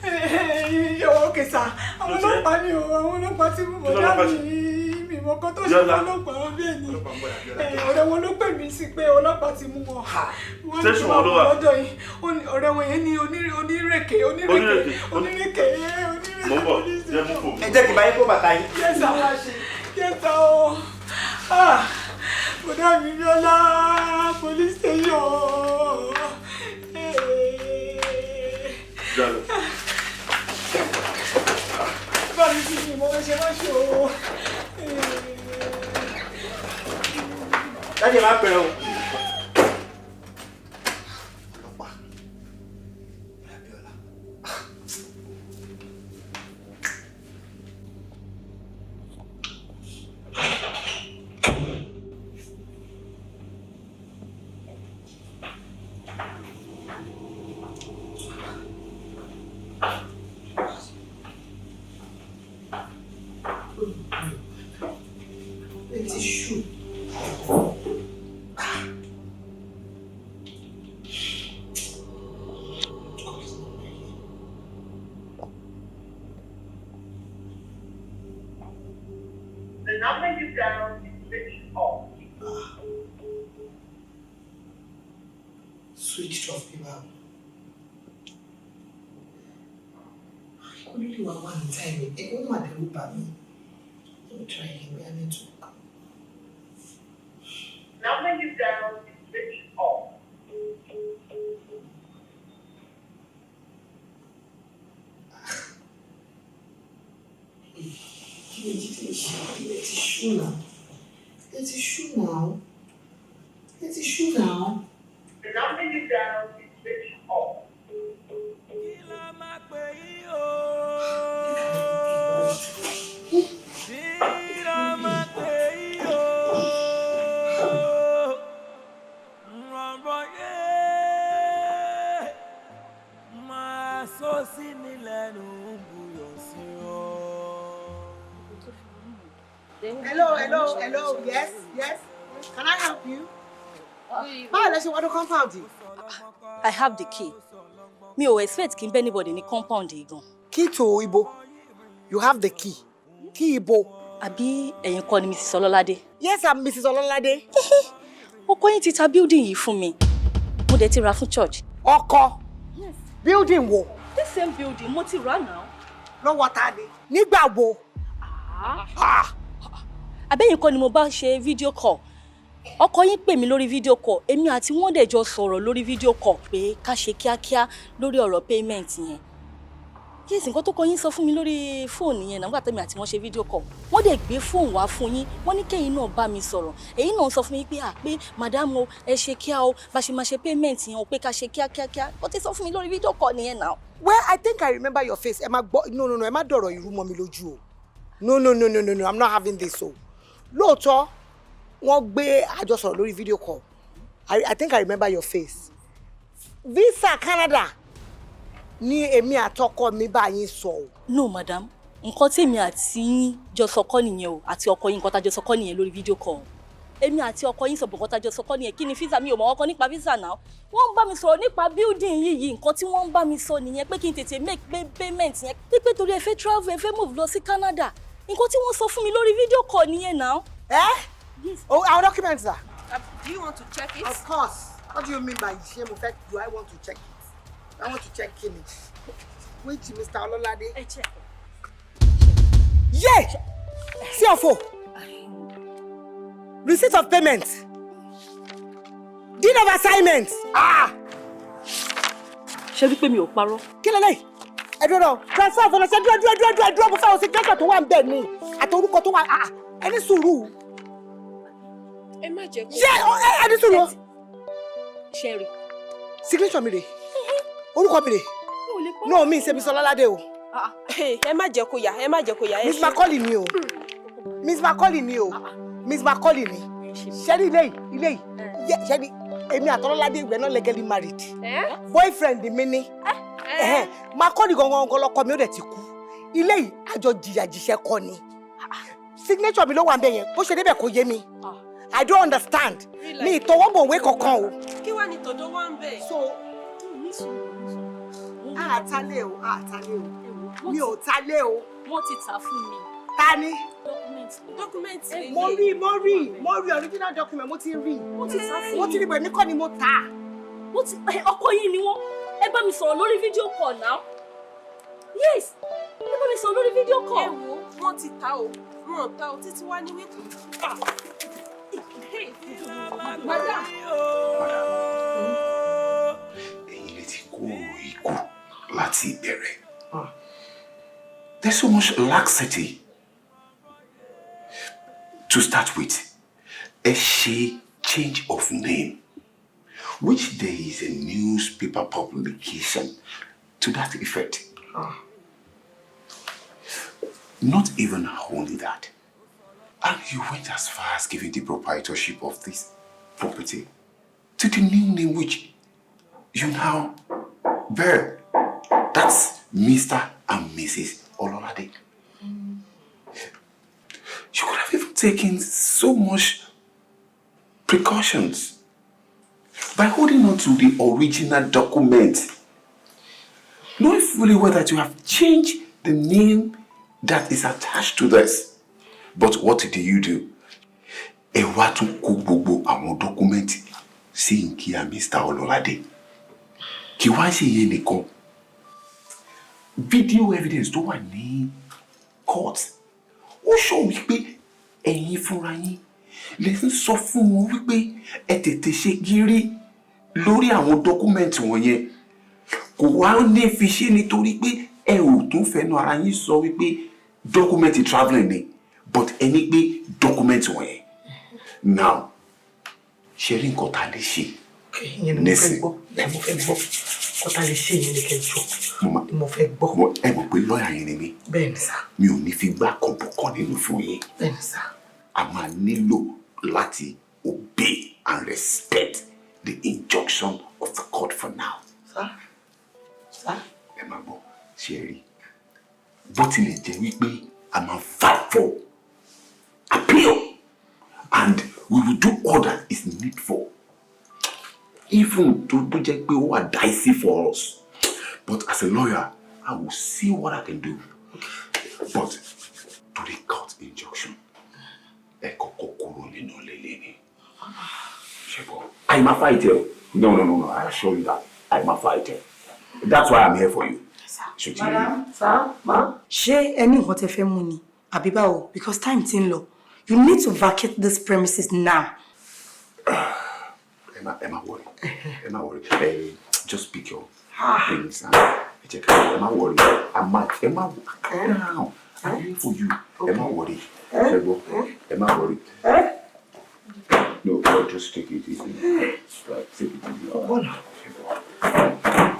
ìyàwó kẹsà. Àwọn ọlọ́pàá ni o, àwọn ọlọ́pàá ti mú Kí ló bọ́dá ọlọ́pàá mi. ṣe? Mi Mọ nǹkan tó ṣe Bíọ́lá. ọlọ́pàá bẹ́ẹ̀ ni. Ọ̀rẹ́ wọn ló pè mí sí pé ọlọ́pàá ti mú wọn. Wọ́n ní kí Station n máa wo ló bọ̀ wà? lọ́dọ̀ yìí. Ó ní ọ̀rẹ́ wọn yẹn ní onírèké onírèké Onírèké. onírèké. Mo ń bọ̀, jẹ́ mú fò. Ẹ jẹ́ kí n bá yín kó bàtà yín. Yes sir. Yes sir o. Ah, bọ̀dá mi Bíọ́lá, police station. Jalo. Bá mi fi ìmọ̀ bẹ́ ṣe má ṣe o. Daddy, ẹ má pẹ́ o. Ẹ ti ṣú. The number you dialed is switched off. Switched off bí báwo. Kó ló lè wá wà ní táìmì? Ẹ ó mà dẹ́rù bà mí. Let me try again, bóyá network. Number you dialed is switched off. Kí ni Jídé ṣe? Ilé ti ṣú náà. Ilé ti ṣú náà. Ilé ti ṣú náà. The number you dialed is switched off. Máa sọ sí ni lẹ́nu ń buyọ̀ sí o. Hello, hello, hello. Yes, yes. Can I help you? Báwo lẹ ṣe wọnú compound yìí? I have the key. Mi ò expect kí n bẹ́ anybody ní compound yìí gan. Key to ibo. You have the key. Key ibo. Àbí ẹ̀yin kọ́ ni Mrs. Ọlọ́ládé? Yes, I'm Mrs. Ọlọ́ládé. Ọkọ yín ti ta building yìí fún mi. Mo dẹ̀ ti rà fún church. Ọkọ? Building wo? This same building mo ti rà náà. Lọ́wọ́ ta ni? Nígbà wo? Àbẹ́yìn kọ́ ni mo bá ṣe video call. Ọkọ yín pè mí lórí video call. Èmi àti wọ́n dẹ̀ jọ sọ̀rọ̀ lórí video call pé ká ṣe kíákíá lórí ọ̀rọ̀ payment yẹn. Yes, nǹkan tó kọ yín sọ fún mi lórí fóònù yẹn nígbà tẹ́mi àti wọ́n ṣe video call. Wọ́n dẹ̀ gbé fóònù wá fún yín. Wọ́n ní kẹ́yìn náà bá mi sọ̀rọ̀. Èyí náà sọ fún yín pé à pé madam o ẹ ṣe kíá o bá ṣe máa ṣe payment yẹn o pé ká ṣe kíákíákíá. Ó ti sọ fún mi lórí video call nìyẹn náà. Well, I think I remember your face. Ẹ má gbọ́, no, no, no, ẹ má dọ̀rọ̀ ìrú mọ́ mi lójú o. No, no, no, no, no, no, I'm not having this o. Lóòótọ́, wọ́n gbé àjọsọ̀rọ̀ lórí video call. I think I remember your face. Visa Canada ni èmi àtọkọ mi bá yín sọ o. No, madam. Nǹkan tí èmi àti yín jọ sọ kọ́ nìyẹn o, àti ọkọ yín nǹkan tá a jọ sọ kọ́ nìyẹn lórí video call. Èmi àti ọkọ yín sọ nǹkan tá a jọ sọ kọ́ nìyẹn. Kí ni visa? Mi ò mọ̀ ọkọ nípa visa náà. Wọ́n ń bá mi sọ̀rọ̀ nípa building yìí yìí, nǹkan tí wọ́n ń bá mi sọ nìyẹn pé kí n tètè make payment yẹn. Pípé torí ẹ fẹ́ travel, ẹ fẹ́ move lọ sí Canada. Nǹkan tí wọ́n sọ fún mi lórí video call nìyẹn náà. Ẹ́ oh, our documents are. Do you want to check it? Of course. What do you mean by ṣé mo fẹ́? Do I want to check it? I want to check kini. Which Mr. Ololade? Ẹ check. Yeah! CFO. Receipt of payment. Deed of assignment. Ah! Ṣé wípé mi ò parọ́? Kí lélẹ̀? Ẹ dúró náà. Transfer fọlọ́ ṣe dúró dúró dúró dúró dúró mo fẹ́ o signature tó wà ń bẹ̀ ni àti orúkọ tó wà ah ẹ ní sùúrù. Ẹ má jẹ́ kó. Ṣé ẹ ní sùúrù? Ṣé rí? Signature mi rè. Orúkọ mi rè. No, mi ṣe Mr. Ọlọ́ládé o. Ẹ má jẹ́ kó yà, ẹ má jẹ́ kó yà. Miss Macaulay ni o. Miss Macaulay ni o. Miss Macaulay ni. Ṣẹ́rí ilé yìí, ilé yìí. Ṣẹ́rí èmi àtọ́lọ́ládé we're not legally married. Boyfriend mi ni. Macaulay gangan gangan lọkọ mi ó dẹ̀ ti kú. Ilé yìí àjọ jìyà jìṣẹ́ kọ́ ni. Signature mi ló wà ń bẹ̀ yẹn. Bó ṣe débẹ̀ kò yé mi. I don't understand. Mi ìtọwọ́bọ̀wé kankan o. Kí wàá ní tọ̀dọ̀ wá ń bẹ̀? So, àtàlẹ́ o, àtàlẹ́ o. Mi ò talé o. Wọ́n ti tà fún mi. Ta ni? Document. Mo rí original document, mo ti rí. Mo ti sá fún Mo ti rí bẹ̀ mí kọ́ ni mo tà. Mo ti ọkọ yín ni wọ́n. Ẹ bá mi sọ̀rọ̀ lórí video call now. Yes, ẹ bá mi sọ̀rọ̀ lórí video call. Ẹ wo, wọ́n ti ta o, wọn ò ta o, títí wá ní wípé. Madam. Ẹ̀yin lè ti kó ikú láti ìbẹ̀rẹ̀. There's so much laxity. To start with, ẹ ṣe change of name, which there is a newspaper publication to that effect. Not even only that. And you went as far as giving the proprietorship of this property to the new name which you now bear. That's Mr. and Mrs. Ololade. You could have even taken so much precautions by holding on to the original document, knowing fully well that you have changed the name that is attached to this. But what did you do? Ẹ wá tún kó gbogbo àwọn document sí nkíyà Mr. Ololade. Kì wá ṣe yẹn nìkan. Video evidence tó wà ní court ó sọ wípé ẹ̀yin fúnra yín lè ń sọ fún wọn wípé ẹ tètè ṣe gírí lórí àwọn document wọ̀nyẹn. Kò wá ní fi ṣe nítorí pé ẹ ò tún fẹnu ara yín sọ wípé document travelling ni, but ẹ ní pé document wọ̀nyẹn. Now, ṣe rí nǹkan tá a lè ṣe? Ìyẹn ni mo fẹ́ gbọ́, ẹ mo fẹ́ gbọ́ kó tá lè ṣe, ìyẹn ni kẹjọ ni mo fẹ́ gbọ́. Ẹ mọ̀ pé lọ́ọ̀yà yẹn ni mí. Bẹ́ẹ̀ ni sà. Mi ò ní fi gbá kan bọ̀ kan nínú fún yín. Bẹ́ẹ̀ ni sà. A máa nílò láti obey and respect the injunction of the court for now. Sà, sà. Ẹ máa gbọ́, ṣe é rí, bó tilẹ̀ jẹ́ wípé a máa fight for appeal and we will do all that is needful, even tó bó jẹ́ pé ó wà dicey for us, but as a lawyer I will see what I can do. But to the court injunction, ẹ kọ́kọ́ kúrò nínú ilé lẹ́ni ṣe bọ́. I'm a fighter. No, no, no, no, I assure you that I'm a fighter. That's why I'm here for you. Madam, sir, ma. Ṣé ẹ ní nǹkan tẹ́ fẹ́ mú ni? Àbí báwo? Because time ti ń lọ. You need to vacate this premises now. Ẹ má worry, ẹ má worry. Ẹ just pick your things and ẹ jẹ́ ká, ẹ má worry. Ẹ má, ẹ má, calm down. I'm here for you. Ẹ má worry. Ṣé gbọ́? Ẹ má worry. No, no, just take it easy. Right, take it easy. All right. Ṣé gbọ́?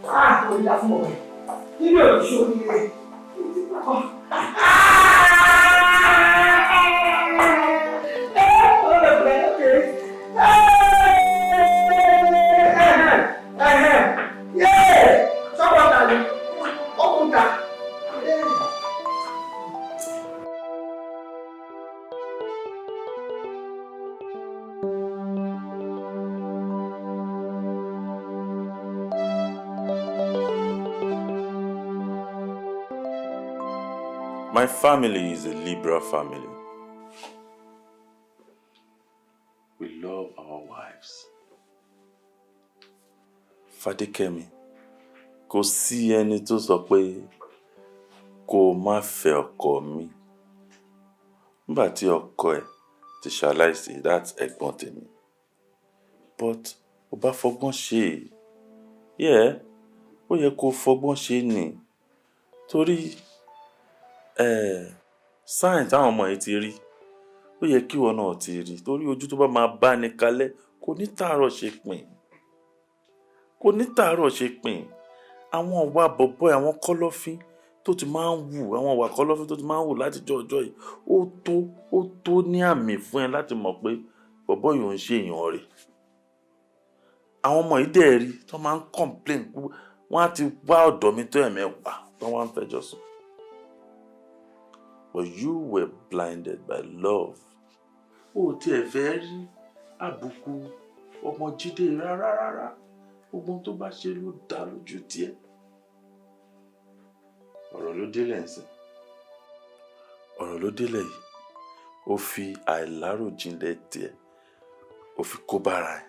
Ah, orí la fún ọmọ yẹn. Nínú òṣù oríire. My family is a liberal family. We love our wives. Fadékẹ́mi, kò sí ẹni tó sọ pé kó o má fẹ́ ọkọ mi. Nígbà tí ọkọ ẹ̀ ti ṣaláìsí, that's ẹ̀gbọ́n tèmi. But ó bá fọgbọ́n ṣe é. Yeah, ó yẹ kó fọgbọ́n ṣe ni. Torí sign táwọn ọmọ yìí ti rí, ó yẹ kí ìwọ náà ti rí. Torí ojú tó bá máa bá ní kalẹ̀ kò ní tàárọ̀ ṣe pin. Kò ní tàárọ̀ ṣe pin. Àwọn ìwà bọ̀bọ́, àwọn kọ́lọ́fín tó ti máa ń wù, àwọn ìwà kọ́lọ́fín tó ti máa ń wù látijọ́ ọjọ́ yìí, ó tó ní àmì fún ẹ láti mọ̀ pé bọ̀bọ́ yìí ò ń ṣe èèyàn rẹ̀. Àwọn ọmọ yìí dẹ̀ rí tó máa ń complain, wọ́n á ti wá ọ̀dọ̀ mi tó ẹ̀mẹ́wàá tó wọ́n á ń fẹjọ́ sùn. But you were blinded by love. O ò tiẹ̀ fẹ́ rí àbùkù ọmọ Jídé rárá rárá. Gbogbo ohun tó bá ṣe ló dá lójú tiẹ̀. Ọ̀rọ̀ ló délẹ̀ ń sìn. Ọ̀rọ̀ ló délẹ̀ yìí. Ó fi àìláròjinlẹ̀ tiẹ̀, ó fi kó bára ẹ̀,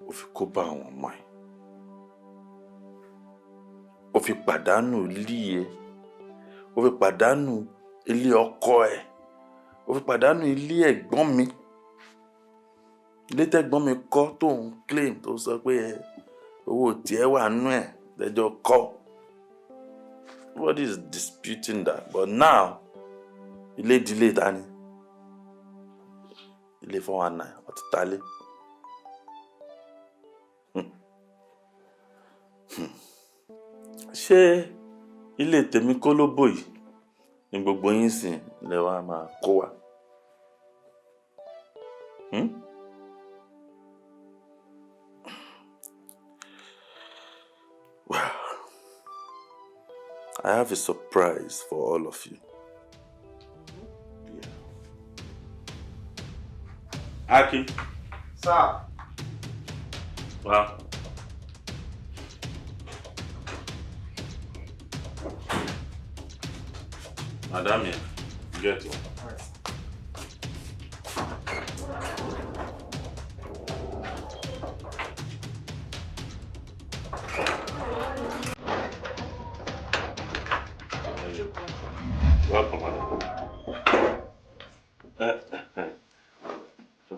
ó fi kó bá àwọn ọmọ ẹ̀, ó fi pàdánù ilé ẹ̀, ó fi pàdánù ilé ọkọ ẹ̀, ó fi pàdánù ilé ẹ̀gbọ́n mi, ilé tẹ́gbọ́n mi kọ́ tó ń claim, tó sọ pé ẹ owó tiẹ̀ wà nú ẹ̀ lẹ́jọ́ kọ́. Nobody is disputing that, but now ilé ìdílé ta ni? Ilé 419 ọtí talé. Ṣé ilé tèmi kọ́ ló bò yìí ni gbogbo yín sìn lẹ wá máa kó wa? Hmm? Well, I have a surprise for all of you. Yeah. Akin. Sir. Wow. Madam here, get one. Welcome, madam.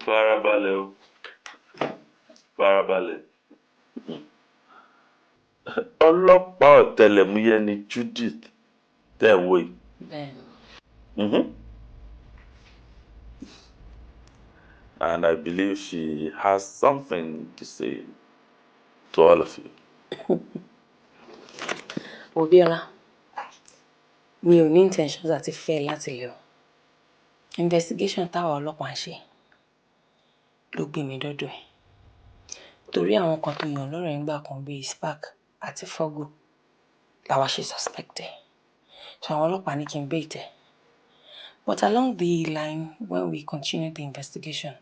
Farabalẹ̀ o. Farabalẹ̀. Ọlọ́pàá ọ̀tẹlẹ̀múyẹ́ ni Judith tẹ̀ ń wò yìí. Bẹ́ẹ̀ni. And I believe she has something to say to all of you. Obiola, mi ò ní intentions àti fẹ́ láti lè o. Investigation táwa ọlọ́pàá ń ṣe ló gbé mi dọ́dọ̀ ẹ̀. Torí àwọn kan tó yàn lọ́rẹ̀ẹ́ ńgbà kan bíi Spark àti Fogo làwa ṣe suspect ẹ̀. So àwọn ọlọ́pàá ní kí n bait ẹ̀. But along the line, when we continued the investigation,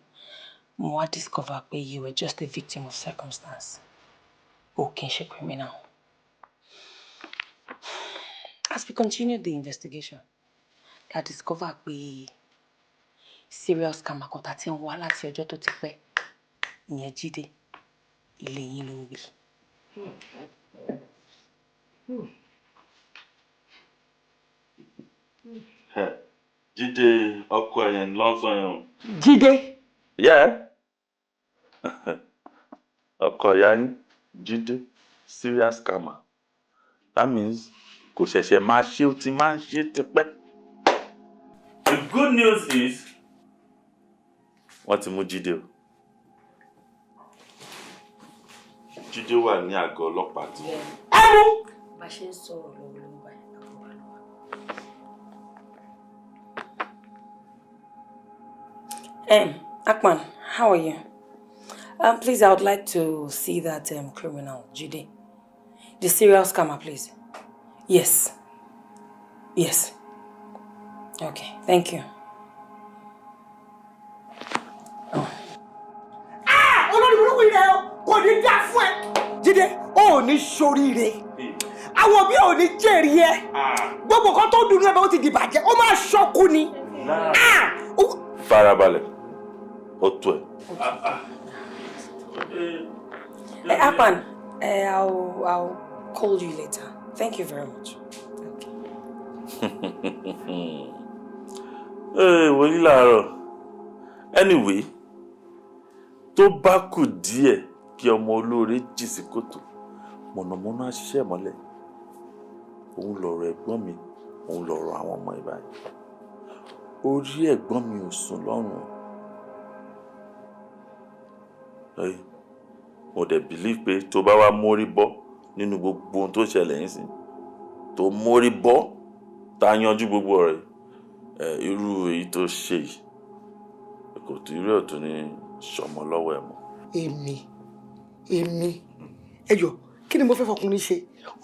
mo wá discover pé you were just a victim of circumstance. O kì í ṣe criminal. As we continued the investigation, la discover pé serious scammer kan tá ti ń wá láti ọjọ́ tó ti pẹ́, ìyẹn Jídé, ilé yín ló ń gbé. Jídé ọkọ ẹ̀yẹn ló ń sọ yẹn o. Jídé. Yeah. Ọkọ ìyá yín, Jídé, serious scammer. That means kò ṣẹ̀ṣẹ̀ máa ṣe, ó ti máa ń ṣe tipẹ́. The good news is wọ́n ti mú Jídé o. Jídé wà ní àgọ́ ọlọ́pàá tí wọ́n. Ẹ mú. Bá a ṣe ń sọ̀rọ̀ lọ́wọ́lọ́wọ́ báyìí, àgọ́ ló wà. Akman, how are you? Please, I would like to see that criminal, Jide. The serial scammer, please. Yes. Yes. Okay, thank you. Ah! Olórí burúkú rẹ o, kò ní dá fún ẹ. Jídé, o ò ní ṣoríire. Àwọn òbí ò ní jèrè ẹ. Gbogbo nǹkan tó dùn ní ẹbẹ̀ ó ti dìbàjẹ́, ó máa ṣọ́kú ni. Ah! Farabalẹ̀, ó tó ẹ. Akman, I'll call you later. Thank you very much. Ee, wòlíì làárọ̀. Anyway, tó bá kù díẹ̀ kí ọmọ olóore jì sí kòtò, mọ̀nàmọ́ná á ṣiṣẹ́ mọ́lẹ̀. Òun lọ̀rọ̀ ẹ̀gbọ́n mi, òun lọ̀rọ̀ àwọn ọmọ ẹ̀ báyìí. Orí ẹ̀gbọ́n mi ò sùn lọ́rùn. Ẹ, mo dẹ̀ believe pé tó bá wá mórí bọ́ nínú gbogbo ohun tó ṣẹlẹ̀ yín sí, tó mórí bọ́, tá a yanjú gbogbo ọ̀rẹ́, ẹ, irú èyí tó ṣe yìí, kò tó irú ẹ̀ tó ní ṣọmọ lọ́wọ́ ẹ̀ mọ́. Èmi, ẹ jọ̀ọ́, kí ni mo fẹ́ fọkùnrin ṣe?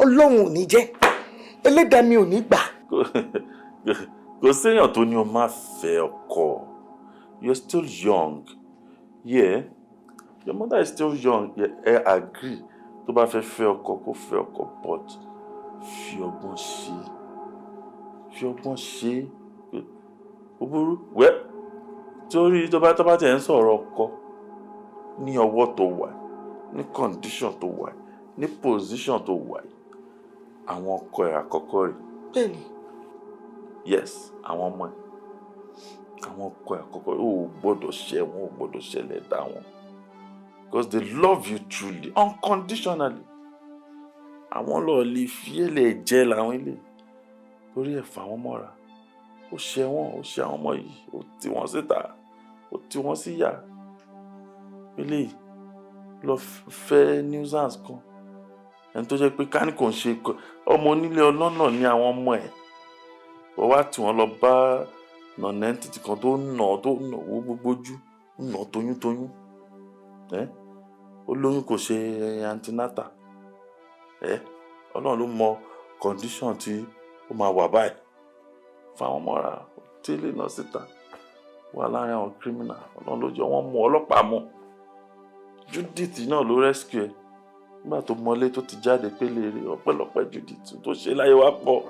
Ọlọ́run ò ní jẹ́, ẹlẹ́dàá mi ò ní gbà. Kò séèyàn tó ní o má fẹ́ ọkọ. You're still young. Yeah. Your mother is still young. Yeah, I agree. Tó bá fẹ́ fẹ́ ọkọ, kó fẹ́ ọkọ, but Fi ọgbọ́n ṣe, fi ọgbọ́n ṣe. Ó burú wẹ́ torí tó bá tẹ̀ ń sọ̀rọ̀ ọkọ ní ọwọ́ tó wà, ní condition tó wà, ní position tó wà, àwọn ọkọ ẹ̀ àkọ́kọ́ rẹ̀. Bẹ́ẹ̀ni. Yes, àwọn ọmọ ẹ̀, àwọn ọkọ ẹ̀ àkọ́kọ́, ó gbọ́dọ̀ ṣẹ̀ wọ́n, ó gbọ́dọ̀ ṣẹlẹ̀ dá wọn, because they love you truly, unconditionally. Àwọn lọ́ọ́ lè fi ẹ̀lẹ̀ jẹ́ làwọn ilé torí ẹ̀ fà wọ́n mọ́ra. Ó ṣẹ̀ wọ́n, ó ṣe àwọn ọmọ yìí, ó tì wọ́n síta, ó tì wọ́n síyà. Eléyìí lọ fẹ́ nuisance kan, ẹni tó jẹ́ pé ká ní kò ń ṣe ọmọ onílé ọlọ́nà ní àwọn ọmọ ẹ̀. Wọ́n wá tí wọ́n lọ bá nonentity kan tó nà owó gbogbo ojú, nà toyúntoyún ẹ́. Ó lóyún, kò ṣe antenatal ẹ́. Ọlọ́run ló mọ condition tí ó máa wà báyìí. Fáwọn mọ́ra tẹ́lẹ̀ náà síta wà láàrin àwọn criminal. Ọlọ́run ló jọ wọ́n mú ọlọ́pàá mú. Judith náà ló rescue ẹ nígbà tó mọlé tó ti jáde pélé rè. Ọpẹ́lọpẹ́ Judith tó ṣe láyé wá pọ̀.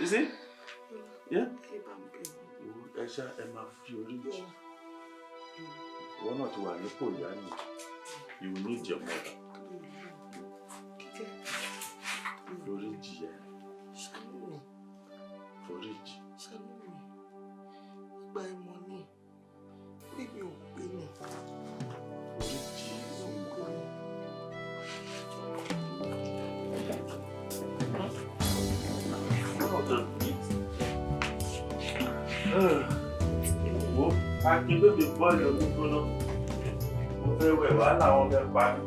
You see? Yeah? Ẹ ṣá ẹ máa fi orí jì. Ìwọ náà ti wà nípò ìyá ni. You will need your mother. Forí jì ẹ. Ṣàánú mi. Forí jì. Ṣàánú mi. Ìgbà ìmọ̀ ni orí mi ò pé ni. Forí jì. Mi ò pé ni. Wo, Akin, bébè bọ́ọ̀lù omi gbóná. Mo fẹ́ wẹ̀, wàhálà wọn fẹ́ pa mí.